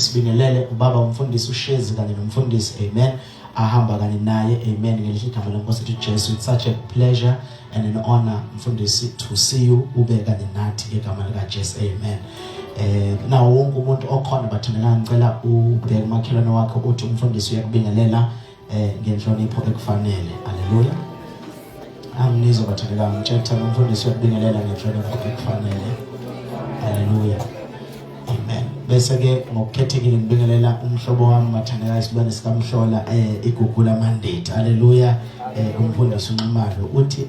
Sibingelele ubaba umfundisi uShezi kanye nomfundisi, amen, ahamba kanye naye, amen, ngelihle igama lenkosi ethu Jesu. It's such a pleasure and an honor, mfundisi, to see you ube kanye nathi ngegama lika Jesu, amen. Nawo wonke umuntu okhona, bathandekayo, ngicela ubheke umakhelwane wakho uthi umfundisi uyakubingelela ngenhlonipho ekufanele. Haleluya. Anginizwa, bathandekayo. Ngitshela umfundisi uyakubingelela ngenhlonipho ekufanele. Haleluya, amen. Bese ke ngokukhethekile ngibingelela umhlobo wami, bathandekayo, isilwane sikamhlola, igugu lamandate. Haleluya. Umfundisi uNxumalo uthi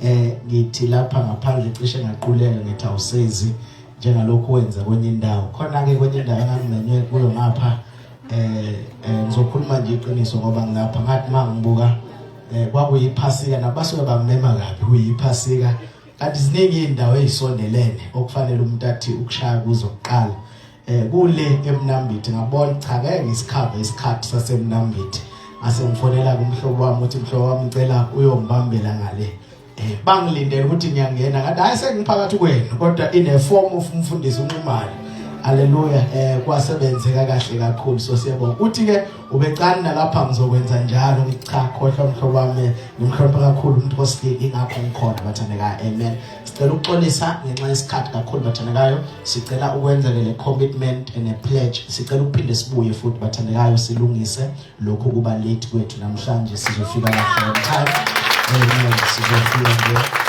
ngithi lapha ngaphandle cishe ngaquleka, ngithi awusezi njengalokhu wenza kwenye indawo. Khona ke kwenye indawo engangimenywe kuyo ngapha, ngizokhuluma nje iqiniso ngoba ngilapha, ngathi mangibuka kwakuyiphasika, nabasuke bamema kabi, kuyiphasika, kanti ziningi indawo ezisondelene okufanele umuntu athi ukushaya kuzo kuqala. Kule eMnambithi ngabona cha, ngeke ngisikhave isikhathi saseMnambithi. Ase ngifonela kumhlobo wami uthi, "Mhlobo wami, ngicela uyongibambela ngale." Bangilindele ukuthi ngiyangena, ngathi, "Hayi, sengiphakathi kwenu," kodwa in a form of umfundisi uNxumalo. Haleluya. Kwasebenzeka kahle kakhulu, so siyabonga. Uthi ke ubecane nalapha ngizokwenza njalo. Ngithi, "Cha, khohlwa mhlobo wami, ngimhlonipha kakhulu umpostoli, ingakho ngikhona." Bathandekayo, amen. Sicela ukuxolisa ngenxa yesikhathi kakhulu, bathandekayo. Sicela ukwenza le commitment and a pledge. Sicela ukuphinde sibuye futhi, bathandekayo, silungise lokhu kuba late kwethu namhlanje. Sizofika kahle on time, amen. Sizofika nje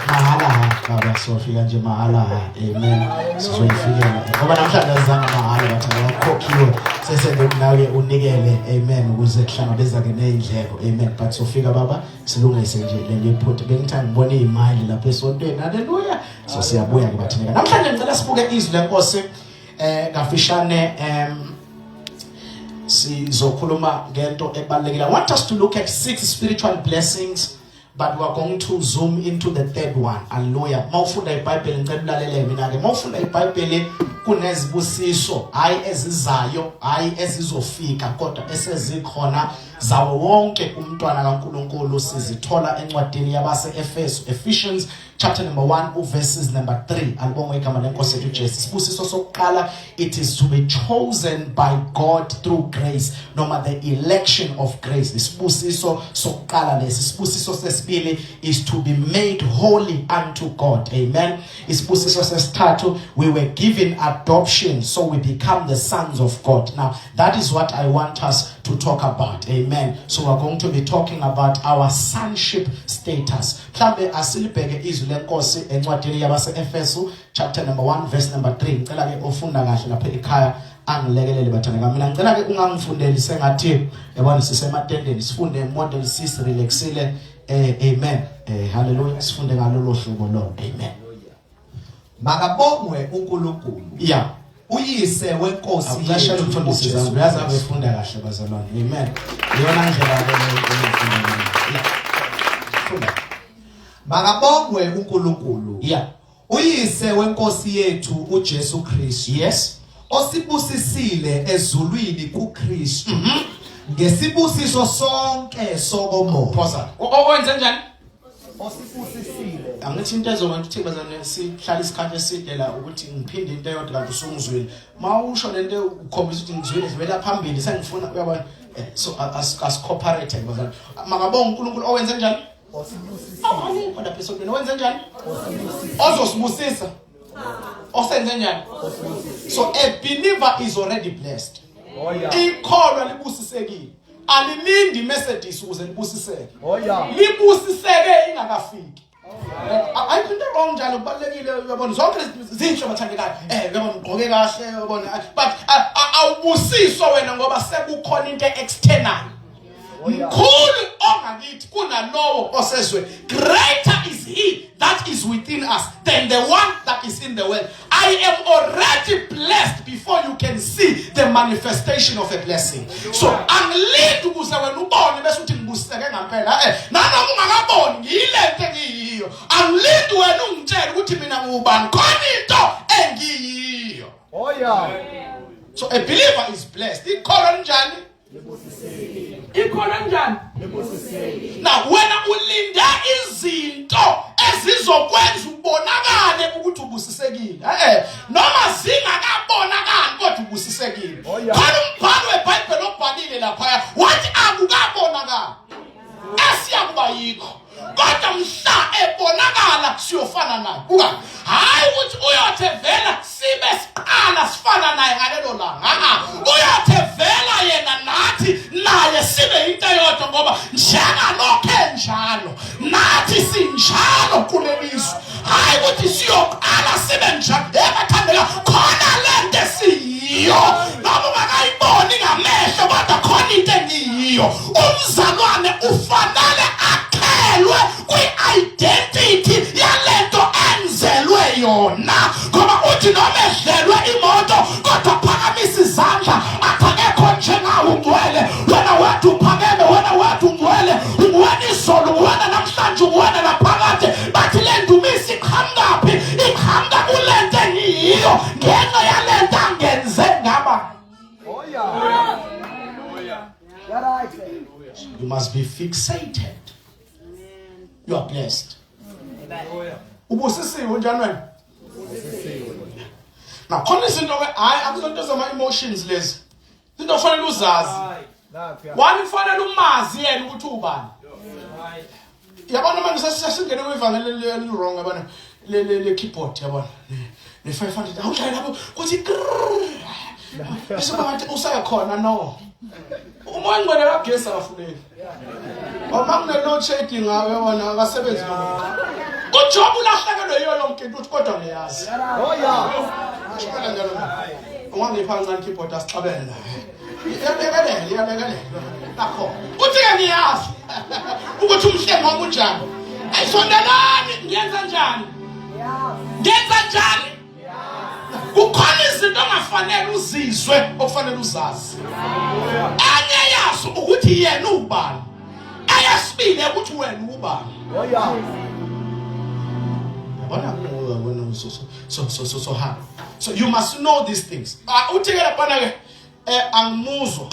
mahala ha, baba, sofika nje mahala ha, amen. Sizoyifikela ngoba namhlanje azange mahala, bathandekayo, khokhiwe, sesende nawe unikele, amen, ukuze kuhlangabezake nezindleko, amen. But sofika, baba, silungise nje leli phutha. Bengithanda ngibona izimali lapha esontweni. Haleluya. So siyabuya ke, bathandeka. Namhlanje ngicela sibuke izwi lenkosi kafishane. Sizokhuluma ngento ebalulekile. I want us to look at six spiritual blessings, but we are going to zoom into the third one. Hallelujah. Mawufunda iBhayibheli, ngicela ulalele mina ke. Mawufunda iBhayibheli, kunezibusiso, hayi ezizayo, hayi ezizofika, kodwa esezikhona zawo wonke umntwana kaNkuluNkulu. Sizithola encwadini yabase Efeso, Ephesians chapter number 1, verses number 3. Alibongwe igama lenkosi yethu Jesu. Isibusiso sokuqala, it is to be chosen by God through grace, noma the election of grace. Isibusiso sokuqala lesi. Isibusiso sesibili is to be made holy unto God, amen. Isibusiso sesithathu, we were given adoption, so we become the sons of God. Now that is what I want us to talk about, amen. So we're going to be talking about our sonship status. Mhlambe asilibheke izwi lenkosi encwadini yabase Efesu, chapter number 1, verse number 3. Ngicela ke ofunda kahle lapha ekhaya angilekelele, bathandeka. Mina ngicela ke ungangifundeli sengathi yabona sisematendeni. Sifunde model sis relaxile, amen. Hallelujah. Sifunde ngalolo hlobo lo, amen. Makabongwe uNkulunkulu, uyise wenkosi Akuqashela yethu umfundisi uJesu zami, uyazi, Kristu. abefunda kahle, bazalwane, amen. Iyona ndlela ke leyo engifunda ngayo. Yeah, funda. Makabongwe uNkulunkulu, uyise wenkosi yethu uJesu Kristu, osibusisile ezulwini kuKristu ngesibusiso sonke sokomoya. Phosa. Owenze njani? Osibusisile. Angithi into ezokwenza ukuthi, bazalwane, sihlala isikhathi eside la ukuthi ngiphinde into eyodwa kanti usungizwile. Mawusho lento ukhombisa ukuthi ngizwile, dlulela phambili, sengifuna, uyabona. So asicooperate, bazalwane. Makabonga uNkulunkulu owenze njani? Osibusisile. Awanikho lapha esontweni. Owenze njani? Osibusisile. Ozosibusisa. Osenze njani? So a believer is already blessed. Oh yeah. Ikholwa libusisekile, alilindi Mercedes ukuze libusiseke. Oh yeah. Libusiseke ingakafiki. Ayikho into wrong njalo, kubalulekile, uyabona, zonke lezi zinhle, bathandekayo, uyabona, ugqoke kahle, uyabona, but awubusiswa wena ngoba sekukhona into external. Mkhulu ongakithi kunalowo osezweni. Greater is he that is within us than the one that is in the world. I am already blessed before you can see the manifestation of a blessing. So angilindi ukuze wena ubone bese uthi ngibusiseke ngempela. Nanoma ungakaboni, ngiyilento engiyiyo. Angilindi wena ungitshele ukuthi mina ngubani, khona into engiyiyo. Oh yeah. So a believer is blessed. Ikholwa njani? Ikhona njani? Na wena ulinde izinto ezizokwenza ubonakale ukuthi ubusisekile. Eh noma zingakabonakali kodwa ubusisekile. Oh, yeah. Khona umbhalo weBhayibheli obhalile lapha wathi akukabonakali. Esiyakuba yikho. Kodwa mhla ebonakala siyofana naye. Buka, hayi ukuthi uyothe vela sibe siqala sifana naye ngalelo langa. A-a, uyothe vela yena nathi naye sibe into eyodwa ngoba njengalokho enjalo nathi sinjalo kulelizwe. Hayi ukuthi siyoqala sibe njalo. Hey bathandeka, khona lento esiyiyo noma ungakayiboni ngamehlo kodwa khona into engiyiyo. Umzalwane ufanele akhelwe kwi-identity yalento enzelwe yona, ngoba uthi noma edlelwe imoto kodwa phakamisa izandla athi akekho njengawe ungcwele, wena wedwa uphakeme, wena wedwa ungcwele, unguwena izolo, unguwena namhlanje, unguwena naphakade. Bathi le ndumiso iqhamukaphi? Iqhamuka kulento engiyiyo ngenxa yalento angenze ngaba. Oh yeah. Right. You must be fixated. You are blessed. Ubusisiwe unjani wena? Now khona izinto ke hayi akuzonto zama emotions lezi. Izinto ofanele uzazi. One kufanele umazi yena ukuthi ubani. Yabona manje sesingene kwivangeli eli wrong yabona le le le keyboard yabona le 500 awudlale lapho kuthi bese bangathi usayakhona no. Umoya ongcwele kagesi akafuneki. Uma kune load shedding ngawe yabona akasebenzi lo. uJob ulahlekelwe yiyo yonke into uthi kodwa ngiyazi. Oh yeah. Shukela njalo. Ungangipha kancane keyboard asixabene naye. Iyabekelela, iyabekelela. Nakho. Uthi ke ngiyazi ukuthi umhlengi wami unjani. Ayisondelani, ngiyenza njani? Ngenza njani? Kukhona izinto ongafanele uzizwe okufanele uzazi. Enye yazo ukuthi yena ubani. Eyesibili ukuthi wena ubani. Oh yeah. Yabona wena so so so so so hard. So you must know these things. Uthi ke lapha ke angimuzwa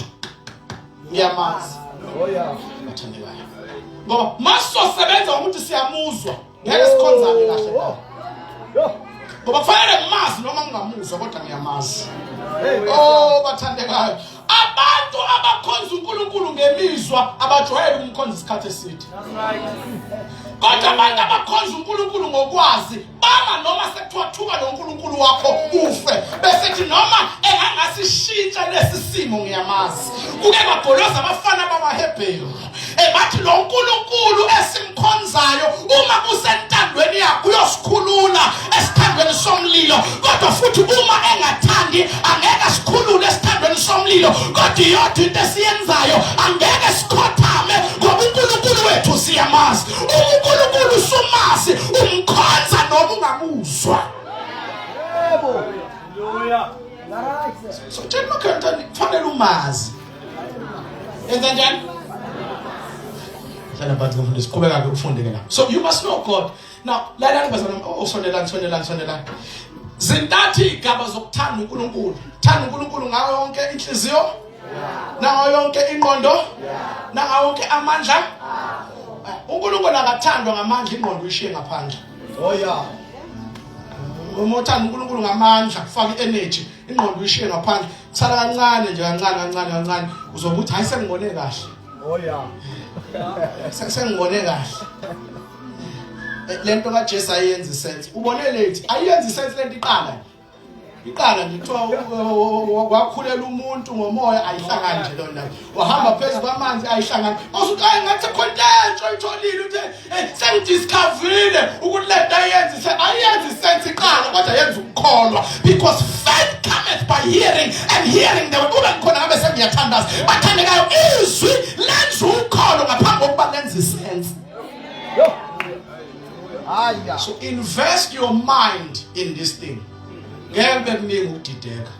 ngiyamazi. Oh yeah. Bathandekayo. Ngoba masosebenza ngokuthi siyamuzwa ngeke sikhonzane kahle. Oh. Yo. Ngoba kufanele ngimazi noma ngingamuzwa kodwa ngiyamazi. Hey. Oh bathandekayo. Abantu abakhonza uNkulunkulu ngemizwa abajwayele ukumkhonza isikhathi eside. Kodwa abantu abakhonza uNkulunkulu ngokwazi bama noma sekuthiwa thuka lo nkulunkulu wakho ufe, bese thi noma engangasishintsha lesi simo ngiyamazi. Kuke kwagoloza abafana bamaHebheru bathi lo nkulunkulu esimkhonzayo uma kusentandweni yakhe uyosikhulula esithandweni somlilo, kodwa futhi uma engathandi angeke asikhulule esithandweni somlilo, kodwa iyodwa into esiyenzayo angeke sikhothame ngoba uNkulunkulu wethu siyamazi. Uma uNkulunkulu usumazi umkhonza noma ungamuzwa. Yebo. Hallelujah. Right. So tshela umakhelwane kufanele umazi. Enza njani? Hlala phansi mfundisi, qhubeka ke ufunde ke la. So you must know God. Now lalani bazalwane, oh sondelani sondelani sondelani. Zintathu igaba zokuthanda uNkulunkulu. Thanda uNkulunkulu ngayo yonke inhliziyo, nangayo yonke ingqondo, nangayo yonke amandla. uNkulunkulu akathandwa ngamandla, ingqondo uyishiye ngaphandle. Oh yeah. Uma uthanda uNkulunkulu ngamandla, kufaka i-energy, ingqondo uyishiye ngaphandle. Kusala kancane nje, kancane kancane kancane uzobe uthi hayi sengibone kahle. Oh yeah. Sengibone kahle. Lento kaJesu ayenzi sense. Ubone late, ayenzi sense lento iqala nje. Iqala nje kuthiwa wakhulela umuntu ngomoya ayihlangani nje lona. Wahamba phezulu kwamanzi ayihlangani. Awusuthi hayi ngathi khona into oyitholile uthi sengidiscoverile ukuthi lento ayenzi ayenzi sense iqala kodwa yenza ukukholwa, because faith cometh by hearing and hearing the word. Ube ngikhona ngabe sengiyathandaza. Bathandekayo, izwi lenza ukholo ngaphambi kokuba lenze sense. Yo. Haya. So invest your mind in this thing. Ngeke kube kuningi ukudideka.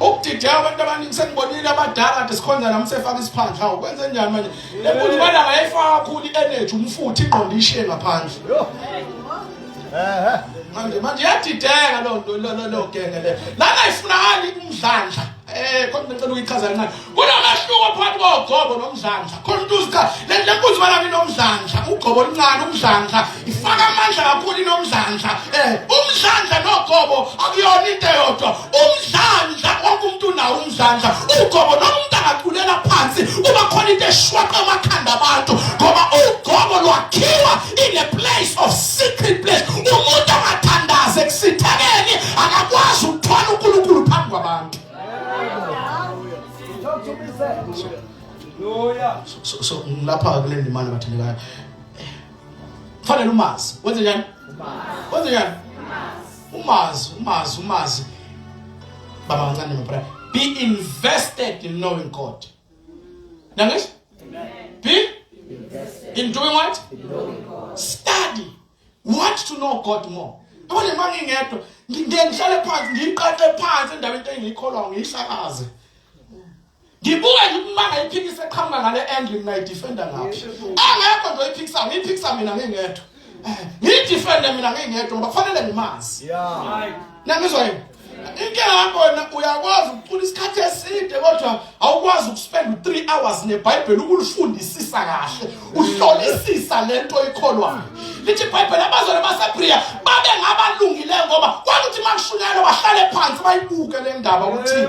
Ukudideka abantu abaningi sengibonile abadala kade sikhonza nami sefaka isiphandla. Hawu kwenze njani manje? Le mbuzi bana ngayifaka kakhulu i-energy umfutho ingqondo ishiye ngaphandle. Yo. Eh. Manje iyadideka lo nto lo lo genge le. Lana ifunakali umdlandla. Kodwa ngicela ukuyichaza kancane. Kunomehluko phakathi kogcobo nomdlandla. Khona umuntu uzikha le nkunzi malami inomdlandla, ugcobo oluncane umdlandla, ifaka amandla kakhulu inomdlandla. Umdlandla nogcobo akuyona into eyodwa. Umdlandla wonke umuntu unawo umdlandla. Ugcobo noma umuntu angaculela phansi kuba khona into eshwaqa amakhanda abantu ngoba ugcobo lwakhiwa in a place of secret place. Umuntu angathandaza ekusithekeni akakwazi ukuthola uNkulunkulu phambi kwabantu. So ngilapha kule ndimana bathandekayo. Kufanele umazi. Wenze njani? Wenze njani? Umazi, umazi, umazi. Baba kancane my brother. Be invested in knowing God. Nangisho? Be in doing what? Study. Want to know God more. Yabona uma ngingedwa ngiye ngihlale phansi ngiyiqaqe phansi endaweni into engiyikholwayo ngiyihlakaze. Ngibuka nje uma ngayiphikisa eqhamuka ngale angle mina ngiyidefenda ngaphi. Angekho nje oyiphikisa ngiyiphikisa mina ngingedwa. Ngiyidefende mina ngingedwa ngoba kufanele ngimazi. Yeah. Nangizwa yini? Inkinga yakhona uyakwazi ukucula isikhathi eside kodwa awukwazi ukuspend u3 hours neBhayibheli ukulifundisisa kahle uhlolisisa lento oyikholwayo. Lithi iBhayibheli abazalwane baseBriya babe ngabalungileyo ngoba kwakuthi makushunyayelwa bahlale phansi bayibuke le ndaba ukuthi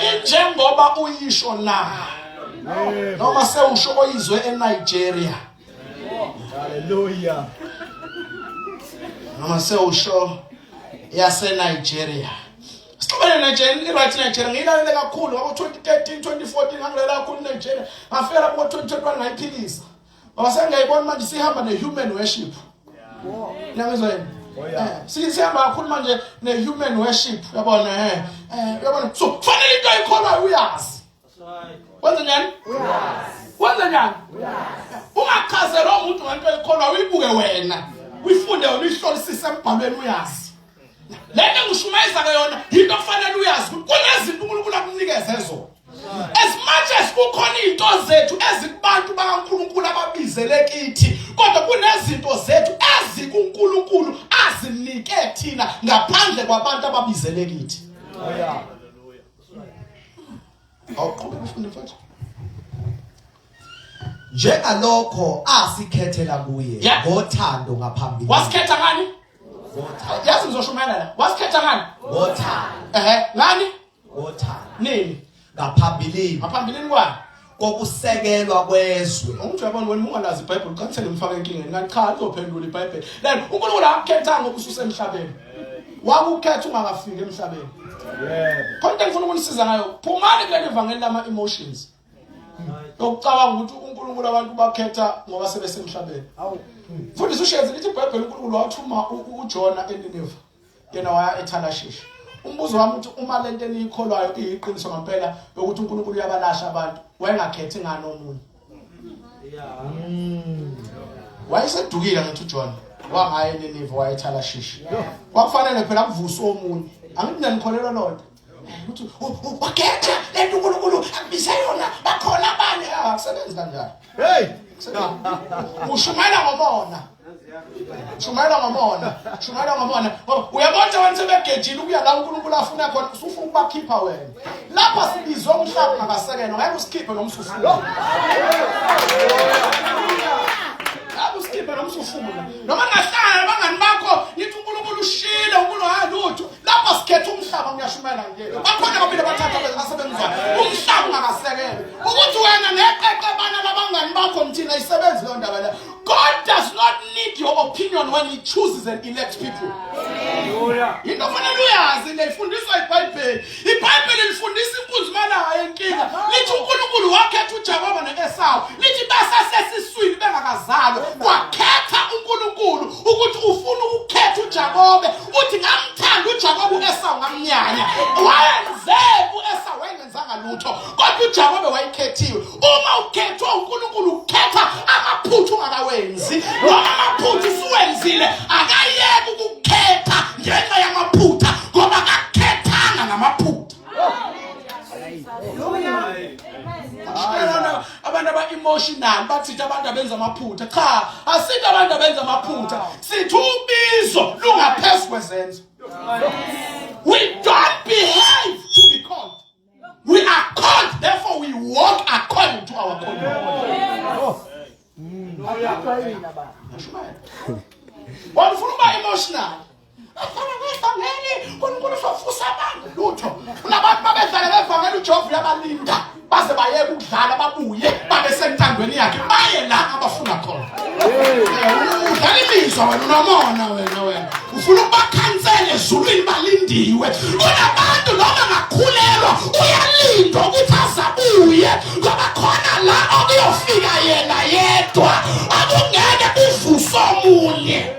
injengoba uyisho na noma sewusho oyizwe eNigeria. Hallelujah. Noma sewusho yase Nigeria. Sixubene Nigeria, i-right Nigeria ngiyilalele kakhulu ngabo 2013 2014 ngangilalela kakhulu Nigeria. Ngafika lapho ngo-2021 ngayiphikisa. Ngoba sengiyayibona manje sihamba ne-human worship. Niyangizwa yini? Sihamba kakhulu manje ne-human worship uyabona uyabona. So kufanele into ayikholwayo uyazi. Wenze njani? Uyazi. Wenze njani? Uyazi. Ungachazelwa umuntu ngento ayikholwayo uyibuke wena. Uyifunde wena uyihlolisise embhalweni uyazi. Lento engishumayeza ke yona into okufanele uyazi ukuthi kunezinto uNkulunkulu akunikeze zona. As much as kukhona izinto zethu ezikubantu bakaNkulunkulu ababizele kithi, kodwa kunezinto zethu ezikuNkulunkulu azinike thina ngaphandle kwabantu ababizele kithi. Oh yeah. Awuqhubeka ufunde mfowethu. Njengalokho asikhethela kuye Yeah. ngothando ngaphambili. Wasikhetha ngani? Ngothando. Yazi ngizoshumayela la. Wasikhetha ngani? Ngothando. Ngani? Ngothando. Nini? Ngaphambilini. Ngaphambilini kwani? Kokusekelwa kwezwe. Ungithi uyabona wena ungalazi iBhayibheli uqinisele ngifake enkingeni. Ngathi cha lizophendula iBhayibheli. Lena uNkulunkulu akukhethanga ngoba ususemhlabeni. Wakukhetha ungakafiki emhlabeni. Yebo. Khona into engifuna ukunisiza ngayo. Phumani kuleli vangeli lama emotions. Yokucabanga ukuthi uNkulunkulu abantu bakhetha ngoba sebesemhlabeni. Awu. Mfundisi uShezi lithi iBhayibheli uNkulunkulu wathuma uJona eNineve. Yena waya eThalashishi. Umbuzo wami uthi uma lento eniyikholwayo iyiqiniso ngempela yokuthi uNkulunkulu uyabalasha abantu, wayengakhethi ngani omunye? Wayesedukile ngithi uJona wangaya eNineve waya eThalashishi. Kwakufanele phela kuvuswe omunye. Angithi mina nikholelwa lonto. Ukuthi wakhetha lento uNkulunkulu akubize yona bakhona abanye akusebenzi kanjalo. Hey. Ushumayela ngomona. Shumayela ngomona. Shumayela ngomona. Ngoba uyabona abantu sebegejile ukuya la uNkulunkulu afuna khona usufuna ukubakhipha wena. Lapha sibizwe umhlaba ungakasekelwa ngeke usikhiphe noma usufuna. Lapho usikhiphe noma usufuna. Noma ningahlangana nabangani bakho nithi uNkulunkulu ushile uNkulunkulu hayi lutho. Lapha sikhetha umhlaba ngiyashumayela nje. Bakhona ababili abathathu asebenzayo. Umhlaba ungakasekelwa. Ukuthi wena neqeqebana labangani bakho nithina isebenzi leyo ndaba leyo. God does not need your opinion when he chooses and elects people. Hallelujah. Into ofanele uyazi le ifundiswa iBhayibheli. iBhayibheli lifundisa inkunzi malanga yenkinga. Lithi uNkulunkulu wakhetha uJakobe noEsawu. Lithi basasesiswini bengakazalwa. Wakhetha uNkulunkulu ukuthi ufuna ukukhetha uJakobe. Uthi ngamthanda uJakobe uEsawu ngamnyanya. Wayenze uEsawu wayengenzanga lutho. Kodwa uJakobe wayekhethiwe. Uma ukhethwa uNkulunkulu ukhetha amaphutha ungakawenzi. Noma amaphutha usuwenzile akayeke ukukhetha ngenxa yamaphutha ngoba akakhethanga ngamaphutha. Abantu aba-emotional bathi abantu abenza amaphutha. Cha, asithi abantu abenza amaphutha. Sithi ubizo lungaphezu kwezenzo. We don't behave to be called. We are called, therefore we walk accordingly. Joyina baba. Ngishumayela. Wena ufuna ukuba emotional. Badlala ngevangeli, uNkulunkulu uzovusa abantu lutho. Kunabantu babedlala ngevangeli uJehova uyabalinda baze bayeke ukudlala babuye babe sentandweni yakhe baye la abafuna khona. Udlala imizwa wena unomona wena wena. Ufuna ukubakhansela ezulwini balindiwe. Kunabantu noma ngakhulelwa uyalindwa ukuthi azabuye ngoba khona la okuyofika yena yedwa akungeke kuvuswe omunye.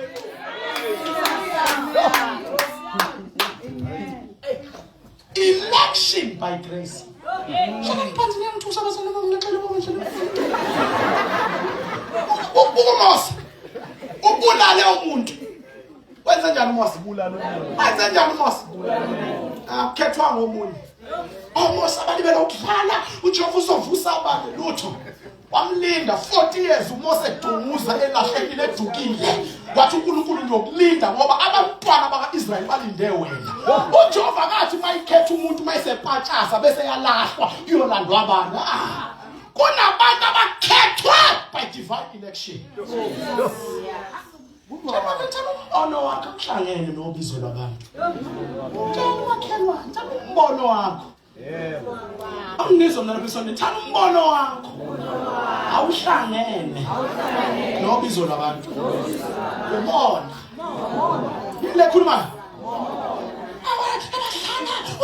Election by grace. Hlalani phansi niyangithusa abazalwane bami ngixele bonke. Ubuka uMose. Ubulale umuntu. Wenze njani uMose? Ubulale umuntu. Wenze njani uMose? Akukhethwanga omunye. OMose abalibele ukudlala, uJehova uzovusa abantu lutho. Wamlinda 40 years uMose edunguza elahlekile edukile. Wathi uNkulunkulu ngiyokulinda ngoba abantwana baka-Israyeli balinde wena. UJehova kathi mayikhetha umuntu mayisepatshaza bese yalahlwa kuyolandwa abantu. Ah. Kunabantu abakhethwa by divine election. Ngithanda umbono wakho kuhlangene nobizo lwabantu. Tshela umakhelwane, thanda umbono wakho. Yebo. Angizwa mina lapha esonto, thanda umbono wakho. Awuhlangene nobizo lwabantu. Ubona. Yini le khuluma? Abadlala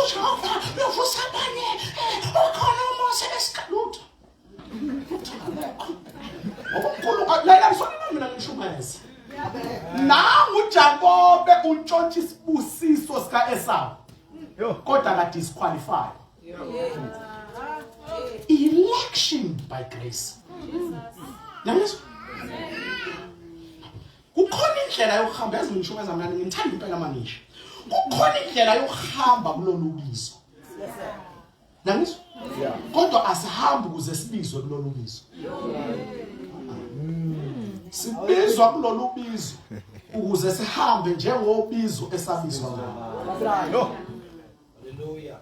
uJehova uyovusa abanye ukhona uMose besikalutho. Ngoba uNkulunkulu lalela ngisona mina ngishumayeza. Nangu uJakobe untshontsha isibusiso sika-Esawu. Kodwa ka disqualify. Election by grace. Nangizwa? Kukhona indlela yokuhamba yazi ngishumayeza mina ngithanda impela mangisho. Kukhona indlela yokuhamba kulolu bizo. Nangizwa? Kodwa asihambi ukuze sibizwe kulolu bizo. Sibizwa kulolu bizo ukuze sihambe njengobizo esabizwa ngalo. Hallelujah.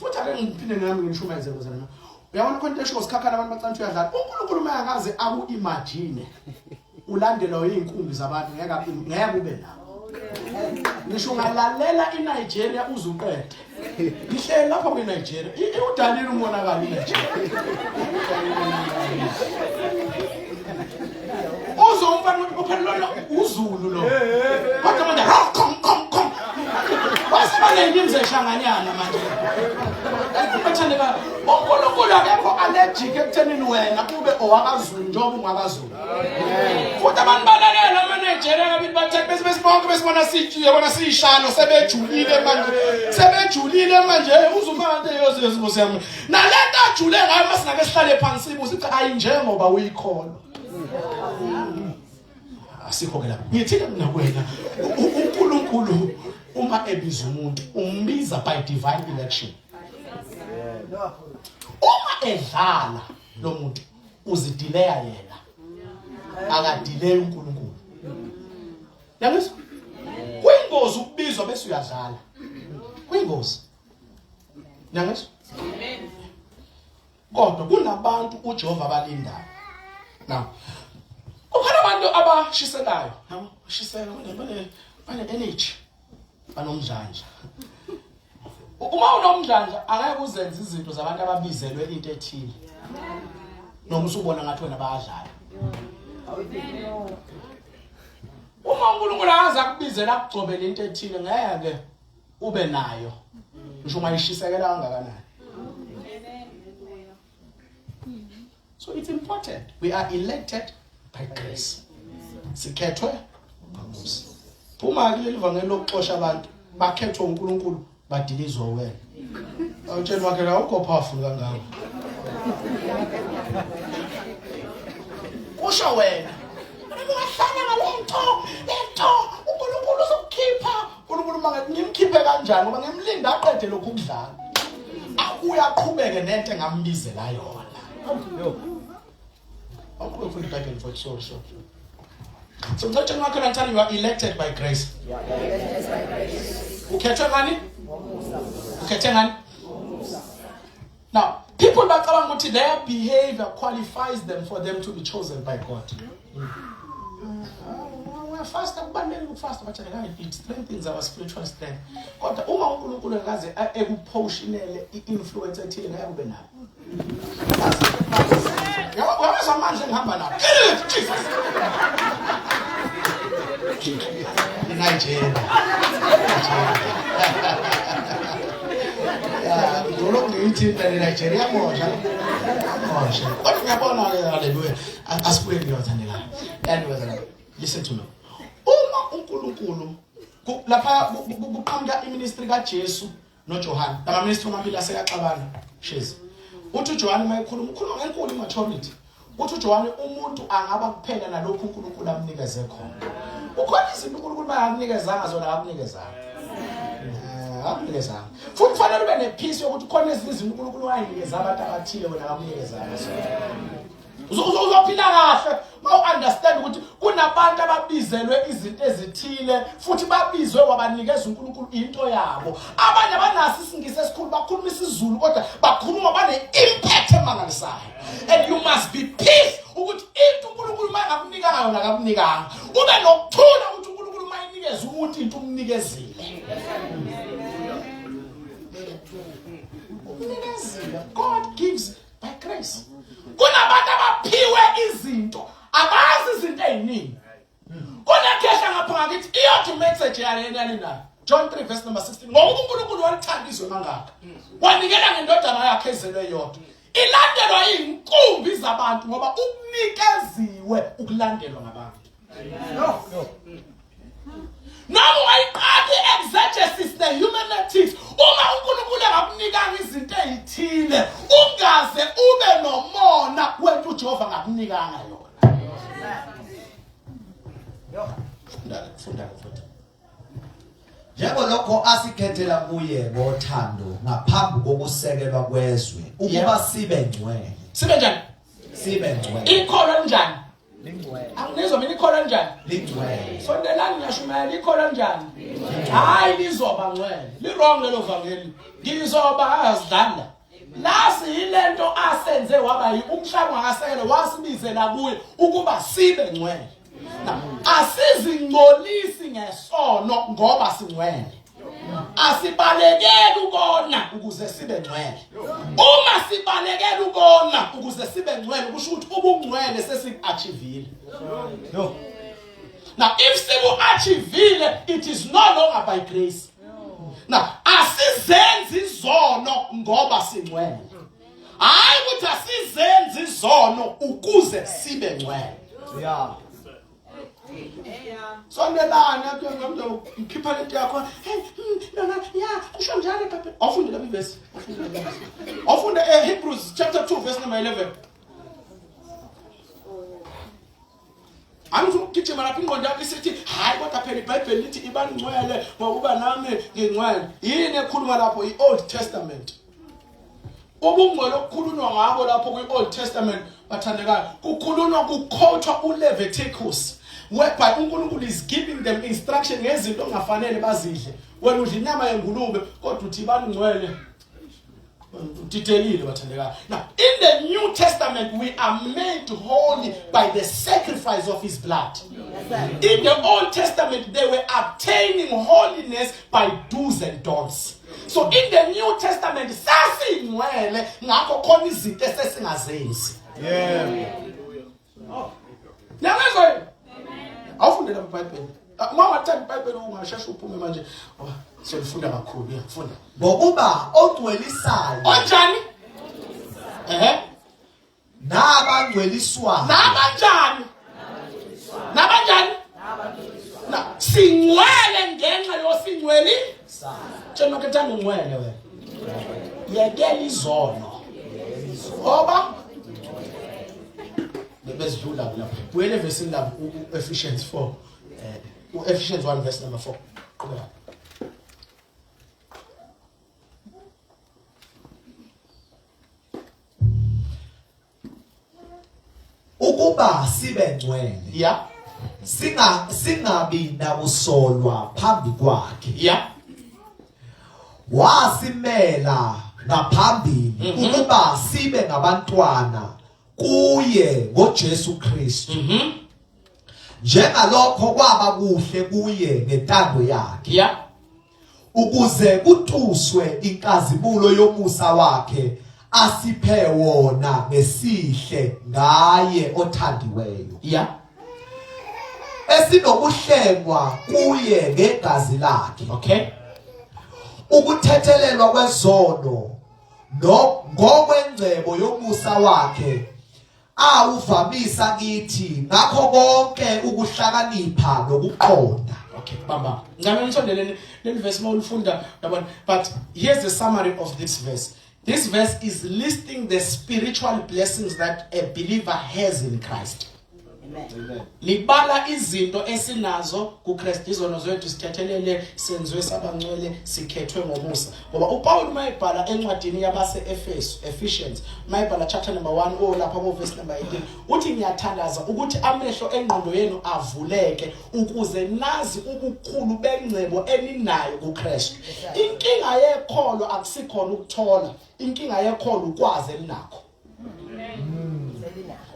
Futhi ake ngiphinde nami ngishumayeze bazalwane. Uyabona khona into esho sikhakhana abantu bacanthu uyadlala. uNkulunkulu uma angaze aku-imagine ulandelwa yinkumbi zabantu ngeke ngeke ube nawo. Ngisho ungalalela iNigeria uze uqede. Ngihleli lapha kwiNigeria. Iwudalile umonakalo iNigeria. Uzwe umfana ukuthi uphela lo uZulu lo. Kodwa manje kom kom kom. Wasebaleni imzeshanganyana manje. Bathandeka uNkulunkulu akekho allergic ekuthenini wena ube owakaZulu njengoba ungakaZulu. Futhi abantu balalela amaNigeria kabili bathe bese besibonke besibona sitshiye bona siyishano sebejulile manje. Sebejulile manje uzumanje yoze Nkosi yami. Nalento ajule ngayo masingake sihlale phansi sibuze sithi ayi njengoba uyikholwa. Asikho ke lapho. Ngithi ke mina kuwena uNkulunkulu uma ebiza umuntu umbiza by divine election. Uma edlala lo muntu uzidileya yena. Akadileyi uNkulunkulu. Yangizwa? Kuyingozi ukubizwa bese uyadlala. Kuyingozi. Yangizwa? Kodwa kunabantu uJehova abalindayo. Now, kukhona abantu abashisekayo, yabo, bashiseka bane bane energy, banomdlandla. Uma unomdlandla angeke uzenze izinto zabantu ababizelwe into ethile. Noma usubona ngathi wena bayadlala. Uma uNkulunkulu akaze akubizela akugcobele into ethile ngeke ube nayo. Ngisho ungayishisekela kangakanani. So it's important. We are elected by grace. Sikhethwe ngomusa. Phuma kuleli vangeli lokuxosha abantu bakhethwe uNkulunkulu badilizwa wena. Awutshela wakhe la awukho powerful kangaka. Kusho wena. Ungahlala ngalento, lento uNkulunkulu uzokukhipha. uNkulunkulu manje ngimkhiphe kanjani ngoba ngimlinda aqede lokhu kudlala. Abuye aqhubeke nento engambizela yona. Awuqhubeke ufunda iBhayibheli mfowethu, sorry sorry. So ngicela wakho ngithanda you are elected by grace. Ukhethwe ngani? Ukhethe ngani? Now, people bacabanga ukuthi their behavior qualifies them for them to be chosen by God. Uyafasta, kubalulekile ukufasta batshela, it strengthens our spiritual strength. Kodwa uma uNkulunkulu engaze ekuphotionele i-influence ethile ngeke ube nayo. Yabo amandla engihamba nawo. Jesus. Nigeria. Ya, ngilokhu ngiyithinta neNigeria mosha. Mosha. Kodwa ngiyabona ke, haleluya. Asibuye ngiyothandekayo. Yani bazalwane, listen to me. Uma uNkulunkulu lapha kuqhamuka iministry kaJesu noJohane. Lama ministry amabili asekaxabana. Shezi. Uthi uJohane mayekhuluma ukhuluma ngenkulu immaturity. Uthi uJohane umuntu angaba kuphela nalokhu uNkulunkulu amnikeze khona. Ukhona izinto uNkulunkulu bayakunikezanga zona, akakunikezanga. Akunikezanga. Futhi kufanele ube nepeace yokuthi khona ezinye izinto uNkulunkulu wayinikeza abantu abathile, wena akakunikezanga zona. Uzophila kahle mawu understand ukuthi kunabantu ababizelwe izinto ezithile futhi babizwe wabanikeza uNkulunkulu into yabo. Abanye abanaso isingisi esikhulu, bakhuluma isiZulu kodwa bakhuluma bane impact emangalisayo. And you must be peace ukuthi into uNkulunkulu mayengakunikanga yona akakunikanga. Ube nokuthula ukuthi uNkulunkulu mayinikeza umuntu into umnikezile. Umnikezile. God gives by grace. Kunabantu abaphiwe izinto, abazi izinto eziningi. Kunekhehla ngapha ngakithi, iyothi message yale yale nayo. John 3 verse number 16. Ngoba uNkulunkulu walithanda izwe mangaka, wanikela ngendodana yakhe ezelwe yodwa. Ilandelwa inkumbi zabantu ngoba ukunikeziwe ukulandelwa ngabantu. Noma wayiqapha i-exegesis ne-hermeneutics, uma uNkulunkulu engakunikanga izinto ey'thile, ungaze ube nomona wento uJehova ngakunikanga yona. Funda, funda futhi. Njengalokho asikhethela kuye ngothando ngaphambi kokusekelwa kwezwe ukuba sibe ngcwele. Sibe njani? Sibe ngcwele. Ikholwa linjani? Lingcwele. Anginizwa mina, ikholwa linjani? Lingcwele. Sondelani, ngiyashumayela. Ikholwa linjani? Hayi, lizoba ngcwele. Li-wrong lelo vangeli. Ngizoba azidlala lasi yilento asenze waba umhlaba ungakasekele, wasibizela kuye ukuba sibe ngcwele. Now, asizingcolisi ngesono ngoba singcwele. Asibalekeli ukona ukuze sibe ngcwele. Uma sibalekela ukona ukuze sibe ngcwele, kusho ukuthi ubungcwele sesiachievile. Now, if sibu-achievile, it is no longer by grace. Now, asizenzi izono ngoba singcwele. Hayi ukuthi asizenzi izono ukuze sibe ngcwele. Sondelani apho, ngikhipha lento yakho. Hey, lona ya kusho njalo eBhayibheli. Awufunde lapha ivesi. Awufunde Hebrews chapter 2 verse number 11. Angifuni ukugijima lapha, ingqondo yakho isithi hayi, kodwa phela iBhayibheli lithi ibangcwele ngokuba nami ngingcwele. Yini ekhuluma lapho? I-Old Testament. Ubungcwele okukhulunywa ngabo lapho kwi-Old Testament, bathandekayo, kukhulunywa kuquotwa uLeviticus, whereby uNkulunkulu is giving them instruction ngezinto ongafanele bazidle. Wena udla inyama yengulube kodwa uthi bangcwele. Udidekile, bathandekayo. Now, in the New Testament we are made holy by the sacrifice of his blood. In the Old Testament they were obtaining holiness by do's and don'ts. So in the New Testament sasingcwele, ngakho khona izinto esesingazenzi. Niyangizwa yini? Awufunde lapha iBhayibheli. Uma ungathanda iBhayibheli ungasheshe uphume manje. Oh, solifunda kakhulu, uyafunda. Ngokuba ongcwelisayo Onjani? Ehe. Nabangcweliswayo Nabanjani? Nabanjani? Na singcwele ngenxa yosingcweli. Tshela makethanga ungcwele wena. Yekela izono. Ngoba bezidlula lapho. Buyele evesini lapho, u-Ephesians 4. U-Ephesians 1 verse number 4. Qhubeka. Ukuba sibe ngcwele singabi nakusolwa phambi kwakhe. Wasimela ngaphambili ukuba sibe ngabantwana kuye ngoJesu Kristu. Njengalokho kwaba kuhle kuye ngentando yakhe. Ukuze kutuswe inkazimulo yomusa wakhe asiphe wona ngesihle ngaye othandiweyo. Esinokuhlengwa kuye ngegazi lakhe. Ukuthethelelwa kwezono no ngokwengcebo yomusa wakhe awuvamisa kithi ngakho konke ukuhlakanipha nokuqonda. Okay, bamba. Ngicela nisondeleni leli verse mawulifunda yabona, but here's the summary of this verse. This verse is listing the spiritual blessings that a believer has in Christ. Amen. Libala izinto esinazo kuKristu, izono zethu sithethelele, senziwe sabangcwele, sikhethwe ngomusa. Ngoba uPaul uma ebhala encwadini yabase-Efesu, Ephesians, uma ebhala chapter number 1 oh lapha ko verse number 18, uthi ngiyathandaza ukuthi amehlo engqondo yenu avuleke ukuze nazi ubukhulu bengcebo eninayo kuKristu. Inkinga yekholo akusikhona ukuthola, inkinga yekholo ukwazi elinakho.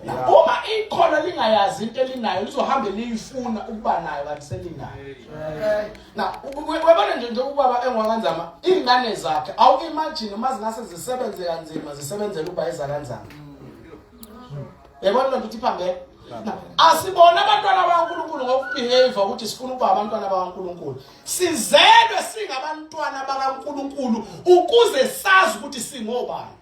Uma ikholo lingayazi into elinayo lizohambe liyifuna ukuba nayo kanti selinayo. Na uyabona nje nje ubaba engwakanzama ingane zakhe awu imagine uma zingase zisebenze kanzima zisebenzele ukuba ezakanzama. Yabona lento ukuthi iphambene. Asibona abantwana bakaNkulunkulu ngokubehave ukuthi sifuna ukuba abantwana bakaNkulunkulu. Sizelwe singabantwana bakaNkulunkulu ukuze sazi ukuthi singobani.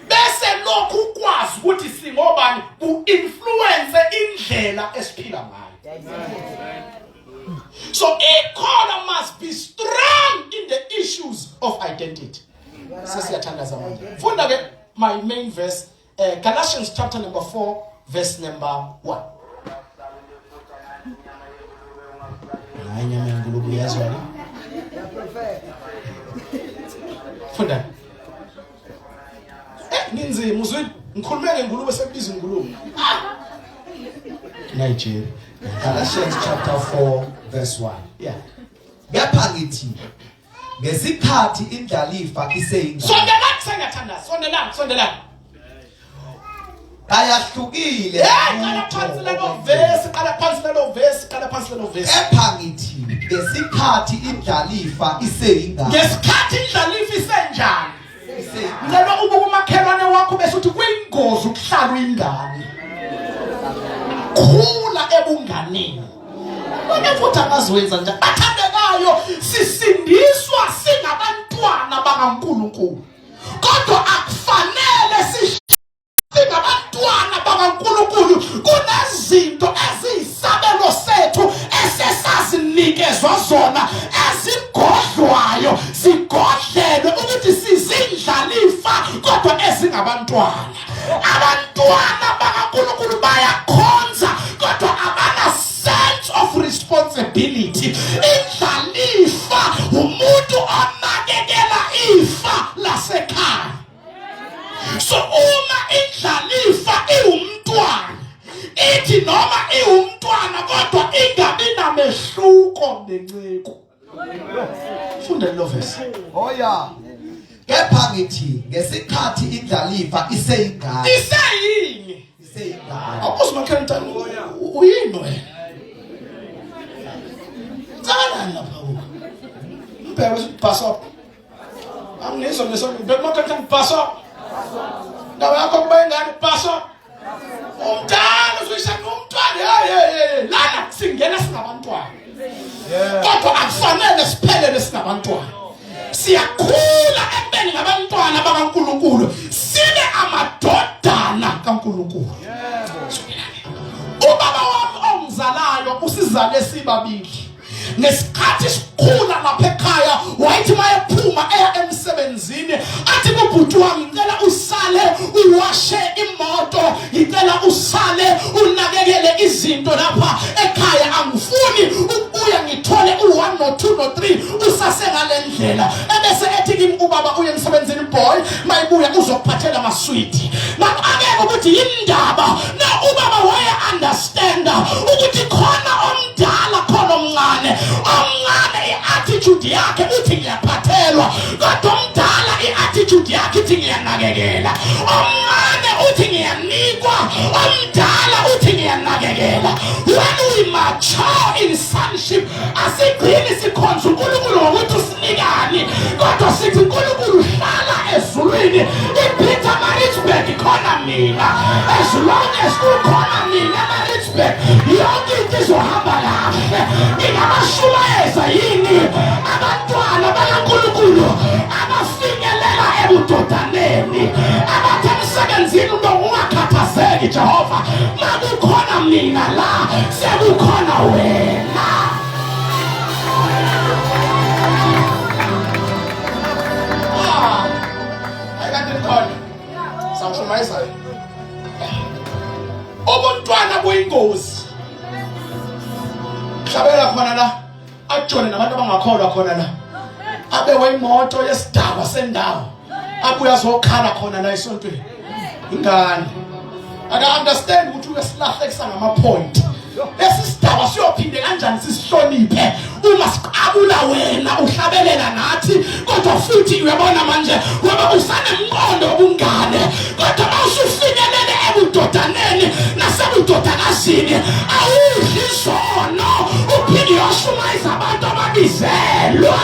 Bese lokhu ukwazi ukuthi singobani ku-influence indlela esiphila ngayo. So ikhona must be strong in the issues of identity. Sesiyathandaza manje. Funda ke my main verse, Galatians chapter number 4 verse number 1. Hayi nyama yenkulumo uyazwa ke? Funda. Ninzima uzwile? Ngikhulume ngengulube sekubiza ingulube. Nigeria. Galatians chapter 4 verse 1. Kepha ngithi ngesikhathi indlalifa iseyingane. Sondelani sengiyathanda, sondelani, sondelani. Kayahlukile. Hey, qala phansi lelo verse, qala phansi lelo verse, qala phansi lelo verse. Kepha ngithi ngesikhathi indlalifa iseyingane. Ngesikhathi indlalifa isenjani? Ngicela ubuke umakhelwane wakho bese uthi kuyingozi ukuhlala uyingane. Khula ebunganeni. Wena futhi akazoyenza njani? Bathandekayo, sisindiswa singabantwana bakaNkulunkulu. Kodwa akufanele singabantwana bakaNkulunkulu kunezinto eziyisabelo sethu esesazinikezwa zona ezigodlwayo zigodlelwe ukuthi sizindlalifa kodwa ezingabantwana. Abantwana bakaNkulunkulu bayakhonza kodwa abana sense of responsibility. Indlalifa umuntu onakekela ifa lasekhaya. So uma indlalifa iwumntwana ithi noma iwumntwana kodwa ingabi namehluko nenceku. Funda lelo verse. Oya. Kepha ngithi ngesikhathi indlalifa iseyingane. Iseyini? Iseyingane. Awubuze umakhelwane mntana uyini wena? Tsakalani lapha kuwe. Mbheke uthi bhaso. Angizwa ngisho ngibheke umakhelwane mntana bhaso. Ndaba yakho kuba ingane bhaso. Umntana uzuyishaya umntwana hey hey hey lana singena singabantwana. Kodwa akufanele siphelele singabantwana. Siyakhula ekubeni ngabantwana bakaNkulunkulu sibe amadodana kaNkulunkulu. Ubaba wami ongizalayo usizale sibabili. Ngesikhathi sikhula lapha ekhaya wayethi mayephuma eya emsebenzini athi kubhuti wami ngicela usale uwashe imoto, ngicela usale unakekele izinto lapha ekhaya, angifuni ukubuya ngithole u1 no2 no3 usase ngale ndlela. Ebese ethi kimi ubaba uye emsebenzini boy mayibuya uzokuphathela amaswidi. Ngakubeka ukuthi yindaba na ubaba waye understanda ukuthi khona omdala khona omncane, omncane i-attitude yakhe uthi ngiyaphathelwa, kodwa omdala i-attitude yakhe ithi ngiyanakekela. Omncane uthi ngiyanikwa, omdala uthi ngiyanakekela. When we We mature in sonship. Asigcini sikhonza uNkulunkulu ngokuthi usinikani, kodwa sithi uNkulunkulu uhlala ezulwini. IPietermaritzburg khona mina. As long as kukhona mina eMaritzburg, yonke into izohamba kahle. Ngingabashumayeza yini abantwana bakaNkulunkulu abafinyelela ebudodaneni, abathi emsebenzini umuntu ungakhathazeki Jehova, makukhona mina la sekukhona wena. Ah, ayikade nikhona sawushumayizayo. Ubuntwana buyingozi. Hlabela khona la, ajole nabantu abangakholwa khona la, abewe imoto yesidakwa sendawo, abuye azokhala khona la esontweni. Ingane aka understand ukuthi uyasilahlekisa ngama point. Lesi sidakwa siyophinde kanjani sisihloniphe uma siqabula wena uhlabelela nathi, kodwa futhi uyabona manje ngoba usanemqondo wobungane, kodwa mawusufinyelele ebudodaneni nasebudodakazini awudli izono, uphinde uyoshumayeza abantu ababizelwe.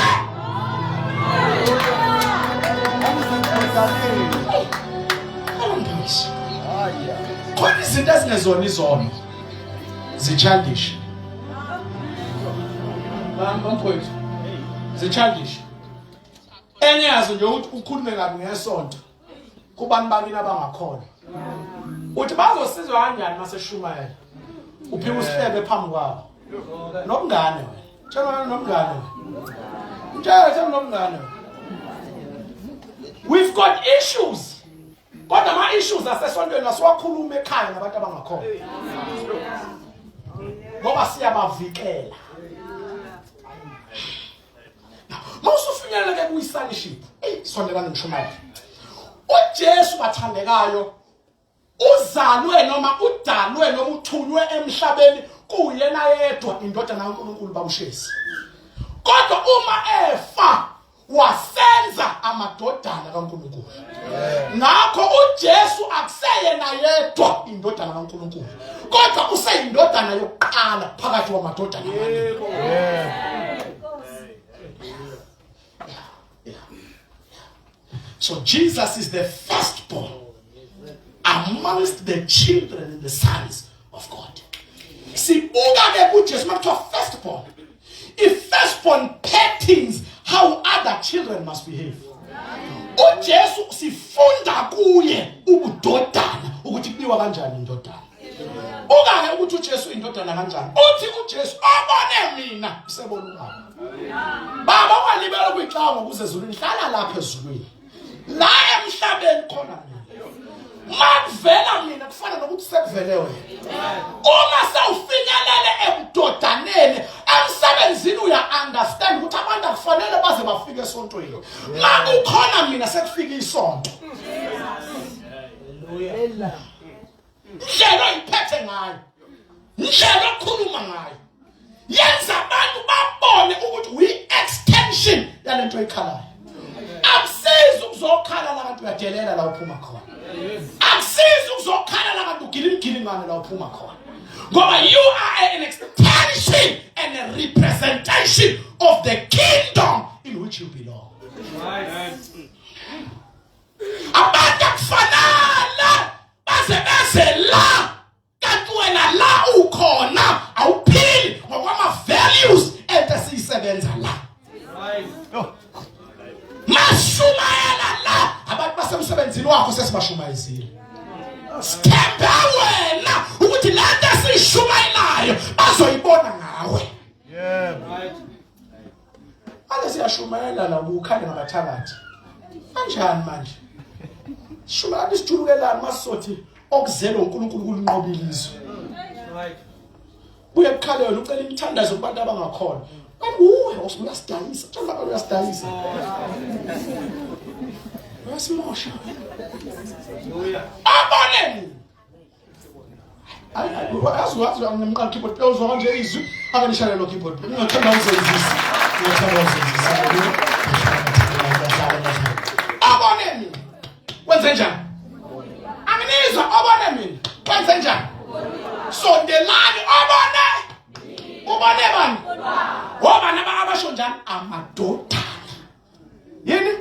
Khona izinto ezingezona izono, zi-childish. Bamfowethu, zi-childish. Enye yazo nje ukuthi ukhulume kabi ngesonto kubantu bakini abangakholwa, uthi bazosizwa kanjani maseshumayela, uphika usihlebe phambi kwabo. Nomngane wena, tshela wena nomngane wena, mtshela tshela nomngane wena. We've got issues, kodwa ama issues asesontweni asiwakhuluma ekhaya nabantu abangakholwa, ngoba siyabavikela. Mawusufinyelela ke kuyi-sonship, eyi sondelani ngishumayela. uJesu bathandekayo uzalwe noma udalwe noma uthunywe emhlabeni kuyena yedwa indodana kaNkulunkulu babushezi, kodwa uma efa wasenza amadodana kaNkulunkulu. Ngakho uJesu akuseyena yedwa indodana kaNkulunkulu, kodwa useyindodana yokuqala phakathi kwamadodana amaningi. So Jesus is the firstborn amongst the children and the sons of God. Sibuka ke kuJesu makuthiwa firstborn. If firstborn patterns how other children must behave. uJesu sifunda kuye ubudodana ukuthi kubiwa kanjani indodana. Buka ke ukuthi uJesu indodana kanjani. Uthi uJesu obone mina usebona ubaba. Baba ungalibela ukuyixaka ngokuze ezulwini, hlala lapha ezulwini. La emhlabeni khona mina. Makuvela mina kufana nokuthi sekuvele wena. Uma sewufinyelele ebudodaneni emsebenzini uya understand ukuthi abantu akufanele baze bafike esontweni. Makukhona mina sekufika isonto. Indlela oyiphethe ngayo, indlela okhuluma ngayo, yenza abantu babone ukuthi uyi-extension yalento oyikhalayo. Akusizi ukuzokhala la kanti uyadelela la uphuma khona. Akusizi ukuzokhala la kanti ugila imgilingwane la uphuma khona, ngoba you are an extension and a representation of the kingdom in which you belong. Abantu akufanele baze beze la kanti wena la ukhona awuphili ngokwama values ento esiyisebenza la. Mashumayela la abantu basemsebenzini wakho sesibashumayezile. Sithembe wena ukuthi le nto esiyishumayelayo bazoyibona ngawe. Yebo. Manje siyashumayela la kukhale ngabathakathi. Kanjani manje? Sishumayela isijulukelani masizothi okuzelwe uNkulunkulu kulinqobile izwe. Buye kukhale wena ucela imithandazo kubantu abangakholwa. Kanti uwe uyasidayisa, tshela abantu uyasidayisa. Uyasimosha. Abone mina. Yazi wazi ngimqala keyboard player uzwa kanje izwi ake nishayele lo keyboard player. Ngingathanda uzenzisa. Ngingathanda uzenzisa. Abone mina. Wenze njani? Anginizwa abone mina. Wenze njani? Sondelani abone. Ubone bani? Obani abasho njani? Amadodana. Yini?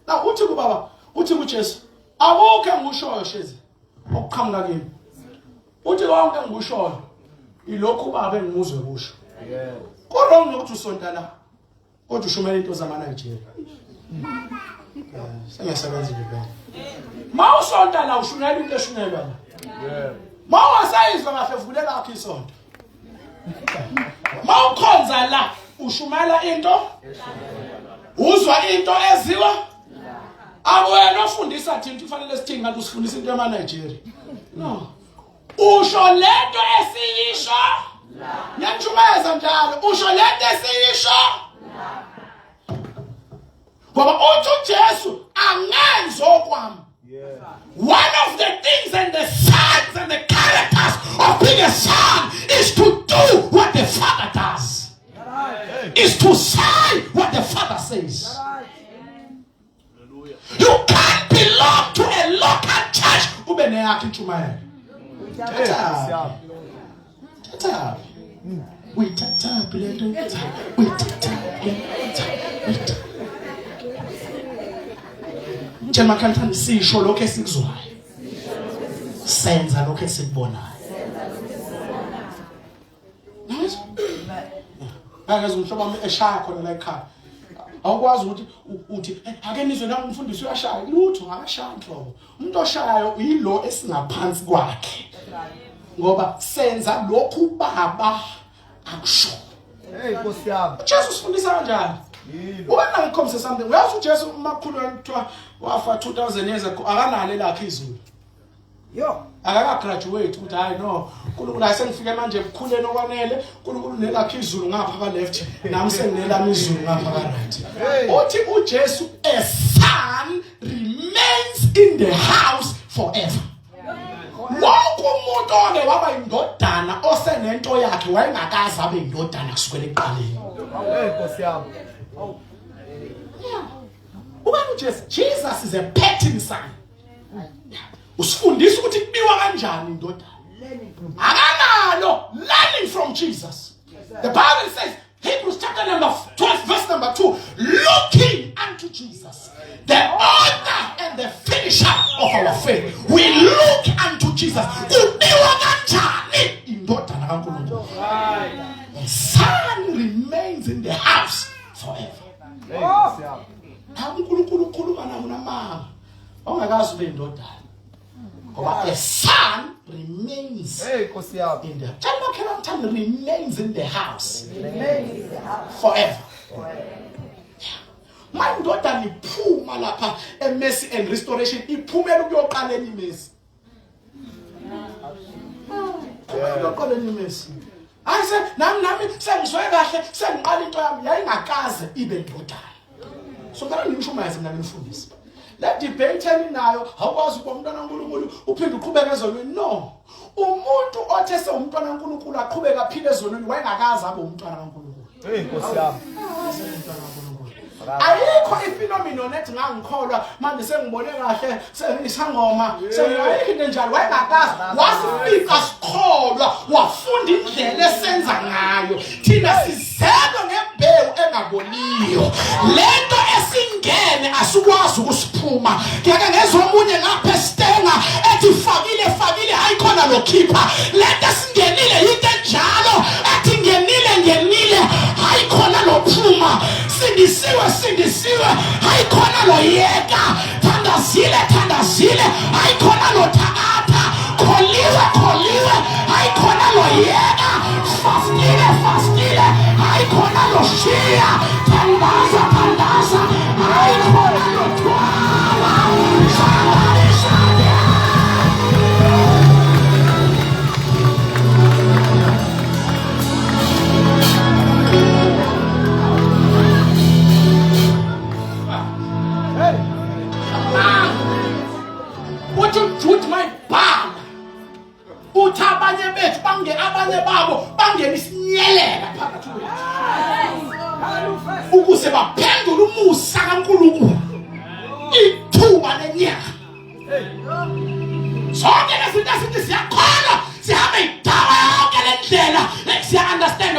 Now uthi kubaba, uthi kuJesu, akukho engikushoyo Shezi okuqhamuka kimi. Uthi konke engikushoyo ilokhu ubaba engimuzwe kusho. Yebo. Ku-wrong nokuthi usonta la. Kodwa ushumela into zamaNigeria. Sengiyasebenza nje vele. Mawusonta la ushumela into eshunyelwa la. Yebo. Mawasayizwa kahle vulela lakho isonto. Mawukhonza la ushumela into uzwa into eziwa awena ofundisa thina kufanele sithini kanti usifundisa into yamaNigeria. No. Usho lento esiyisho ngiyanijumeza njalo usho lento esiyisho ngoba uthi uJesu angenzi okwami. One of the things and the signs and the characters of being a son is to do what the father does. Is to say what the father says. You can't belong to a local church ube neyakho intshumayelo. Thathaphi? Thathaphi? Uyithathaphi le nto? Uyithathaphi le nto? Uyithathaphi? Mtshela makhanthani sisho lokho esikuzwayo. Senza lokho esikubonayo. Nangizwa? Ngangezwa umhlobo wami eshaya khona la ekhaya. Awukwazi ukuthi uthi eh, ake nizwe na umfundisi uyashaya lutho akashaya nhlobo. Umuntu oshayayo yilo esingaphansi kwakhe. Ngoba senza lokhu baba akusho. Hey Nkosi yami. uJesu usifundisa kanjani? Yilo. Ubona ngikhombise something. Uyazi uJesu umakhulu kuthiwa wafa 2000 years ago akanalo elakhe izulu. Yo. Akaka graduate ukuthi hayi no uNkulunkulu ayisengifike manje ebukhuleni okwanele uNkulunkulu nelakhe izulu ngapha ka left nami senginelami izulu ngapha ka right. Uthi uJesu a son remains in the house forever. Wonke umuntu oke waba indodana osenento yakhe wayengakaze abe indodana kusukela ekuqaleni. Hey Nkosi yami. Ubani uJesu? Jesus is a pattern son. Usifundisa ukuthi kubiwa kanjani indodana. Akanalo learning from Jesus. The Bible says Hebrews chapter number 12 verse number 2 looking unto Jesus the author and the finisher of our faith. We look unto Jesus. Kubiwa kanjani indodana kaNkulunkulu? The son remains in the house forever. Hey Nkosi yami. uNkulunkulu ukhuluma nami namanga. Ongakazi ube indodana. Ngoba a son remains Hey Nkosi yami. in the Tell makhelwane thani remains in the house forever. Mandodana iphuma lapha eMercy and Restoration iphumela ukuyoqalela iMercy. Phumela ukuyoqalela iMercy. Hayi se nami nami sengizwe kahle sengiqala into yami yayingakaze ibe indodana. So ngicela ngishumayeze mina ngifundise. Le debate eninayo awukwazi ukuba umntwana kaNkulunkulu uphinde uqhubeke ezonweni no. Umuntu othe sewumntwana kaNkulunkulu aqhubeka aphile ezonweni wayengakaze abe umntwana kaNkulunkulu. Hey Nkosi yami. Umntwana kaNkulunkulu. Ayikho iphenomenon ethi ngangikholwa manje sengibone kahle sengisangoma sengayikho into enjalo wayengakaze wasifica sikholwa wafunda indlela esenza ngayo thina sizelwe ngembewu engaboliyo lento esingene asikwazi ukusiphuma ngeke ngezwe omunye ngapha esitenga ethi fakile fakile hayi khona lokhipha lento esingenile into enjalo ethi ngenile ngenile hayi khona lophuma sindisiwe sindisiwe hayi khona loyeka thandazile thandazile hayi khona lothakatha kholiwe kholiwe hayi khona loyeka fastile fastile hayi khona loshiya thandaza thandaza hayi khona lothwala somebody shout Hey. Uthi uJude mayibhala uthi abanye bethu bange abanye babo bangena isinyelela phakathi kwethu ukuze baphendule umusa kaNkulunkulu ithuba lenyanga zonke lezi zinto esithi siyakholwa sihambe idawa yonke le ndlela.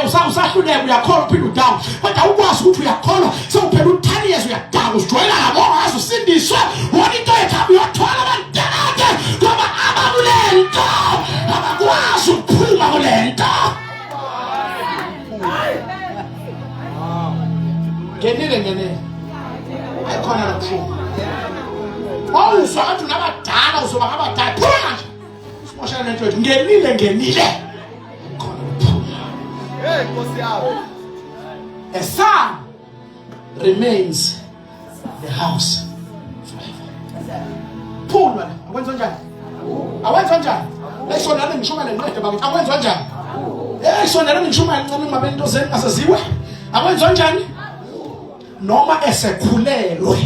usahluleka uyakholwa uphinde udakwa kodwa ukwazi ukuthi uyakholwa sewuphela u-10 years uyadakwa usijwayela labo ongazi usindiswe wona into yethu uyothola abantakade ngoba abakule nto abakwazi ukuphuma kule nto. Ngenile ngenile ayikhona lokuphuma. Wawuzwa ngathi unabadala uzoba ngabadala phuma nje simoshela lento yethu. Ngenile ngenile khona ukuphuma. Hey Nkosi yami. A son remains the house forever. Phuma la akwenziwa njani? Akwenziwa njani? Lesonana ngishumayela ngiqede bakithi akwenziwa njani? Eh sonana ngishumayela ncane ngabe into zenu ngaseziwe. Akwenziwa njani? Noma esekhulelwe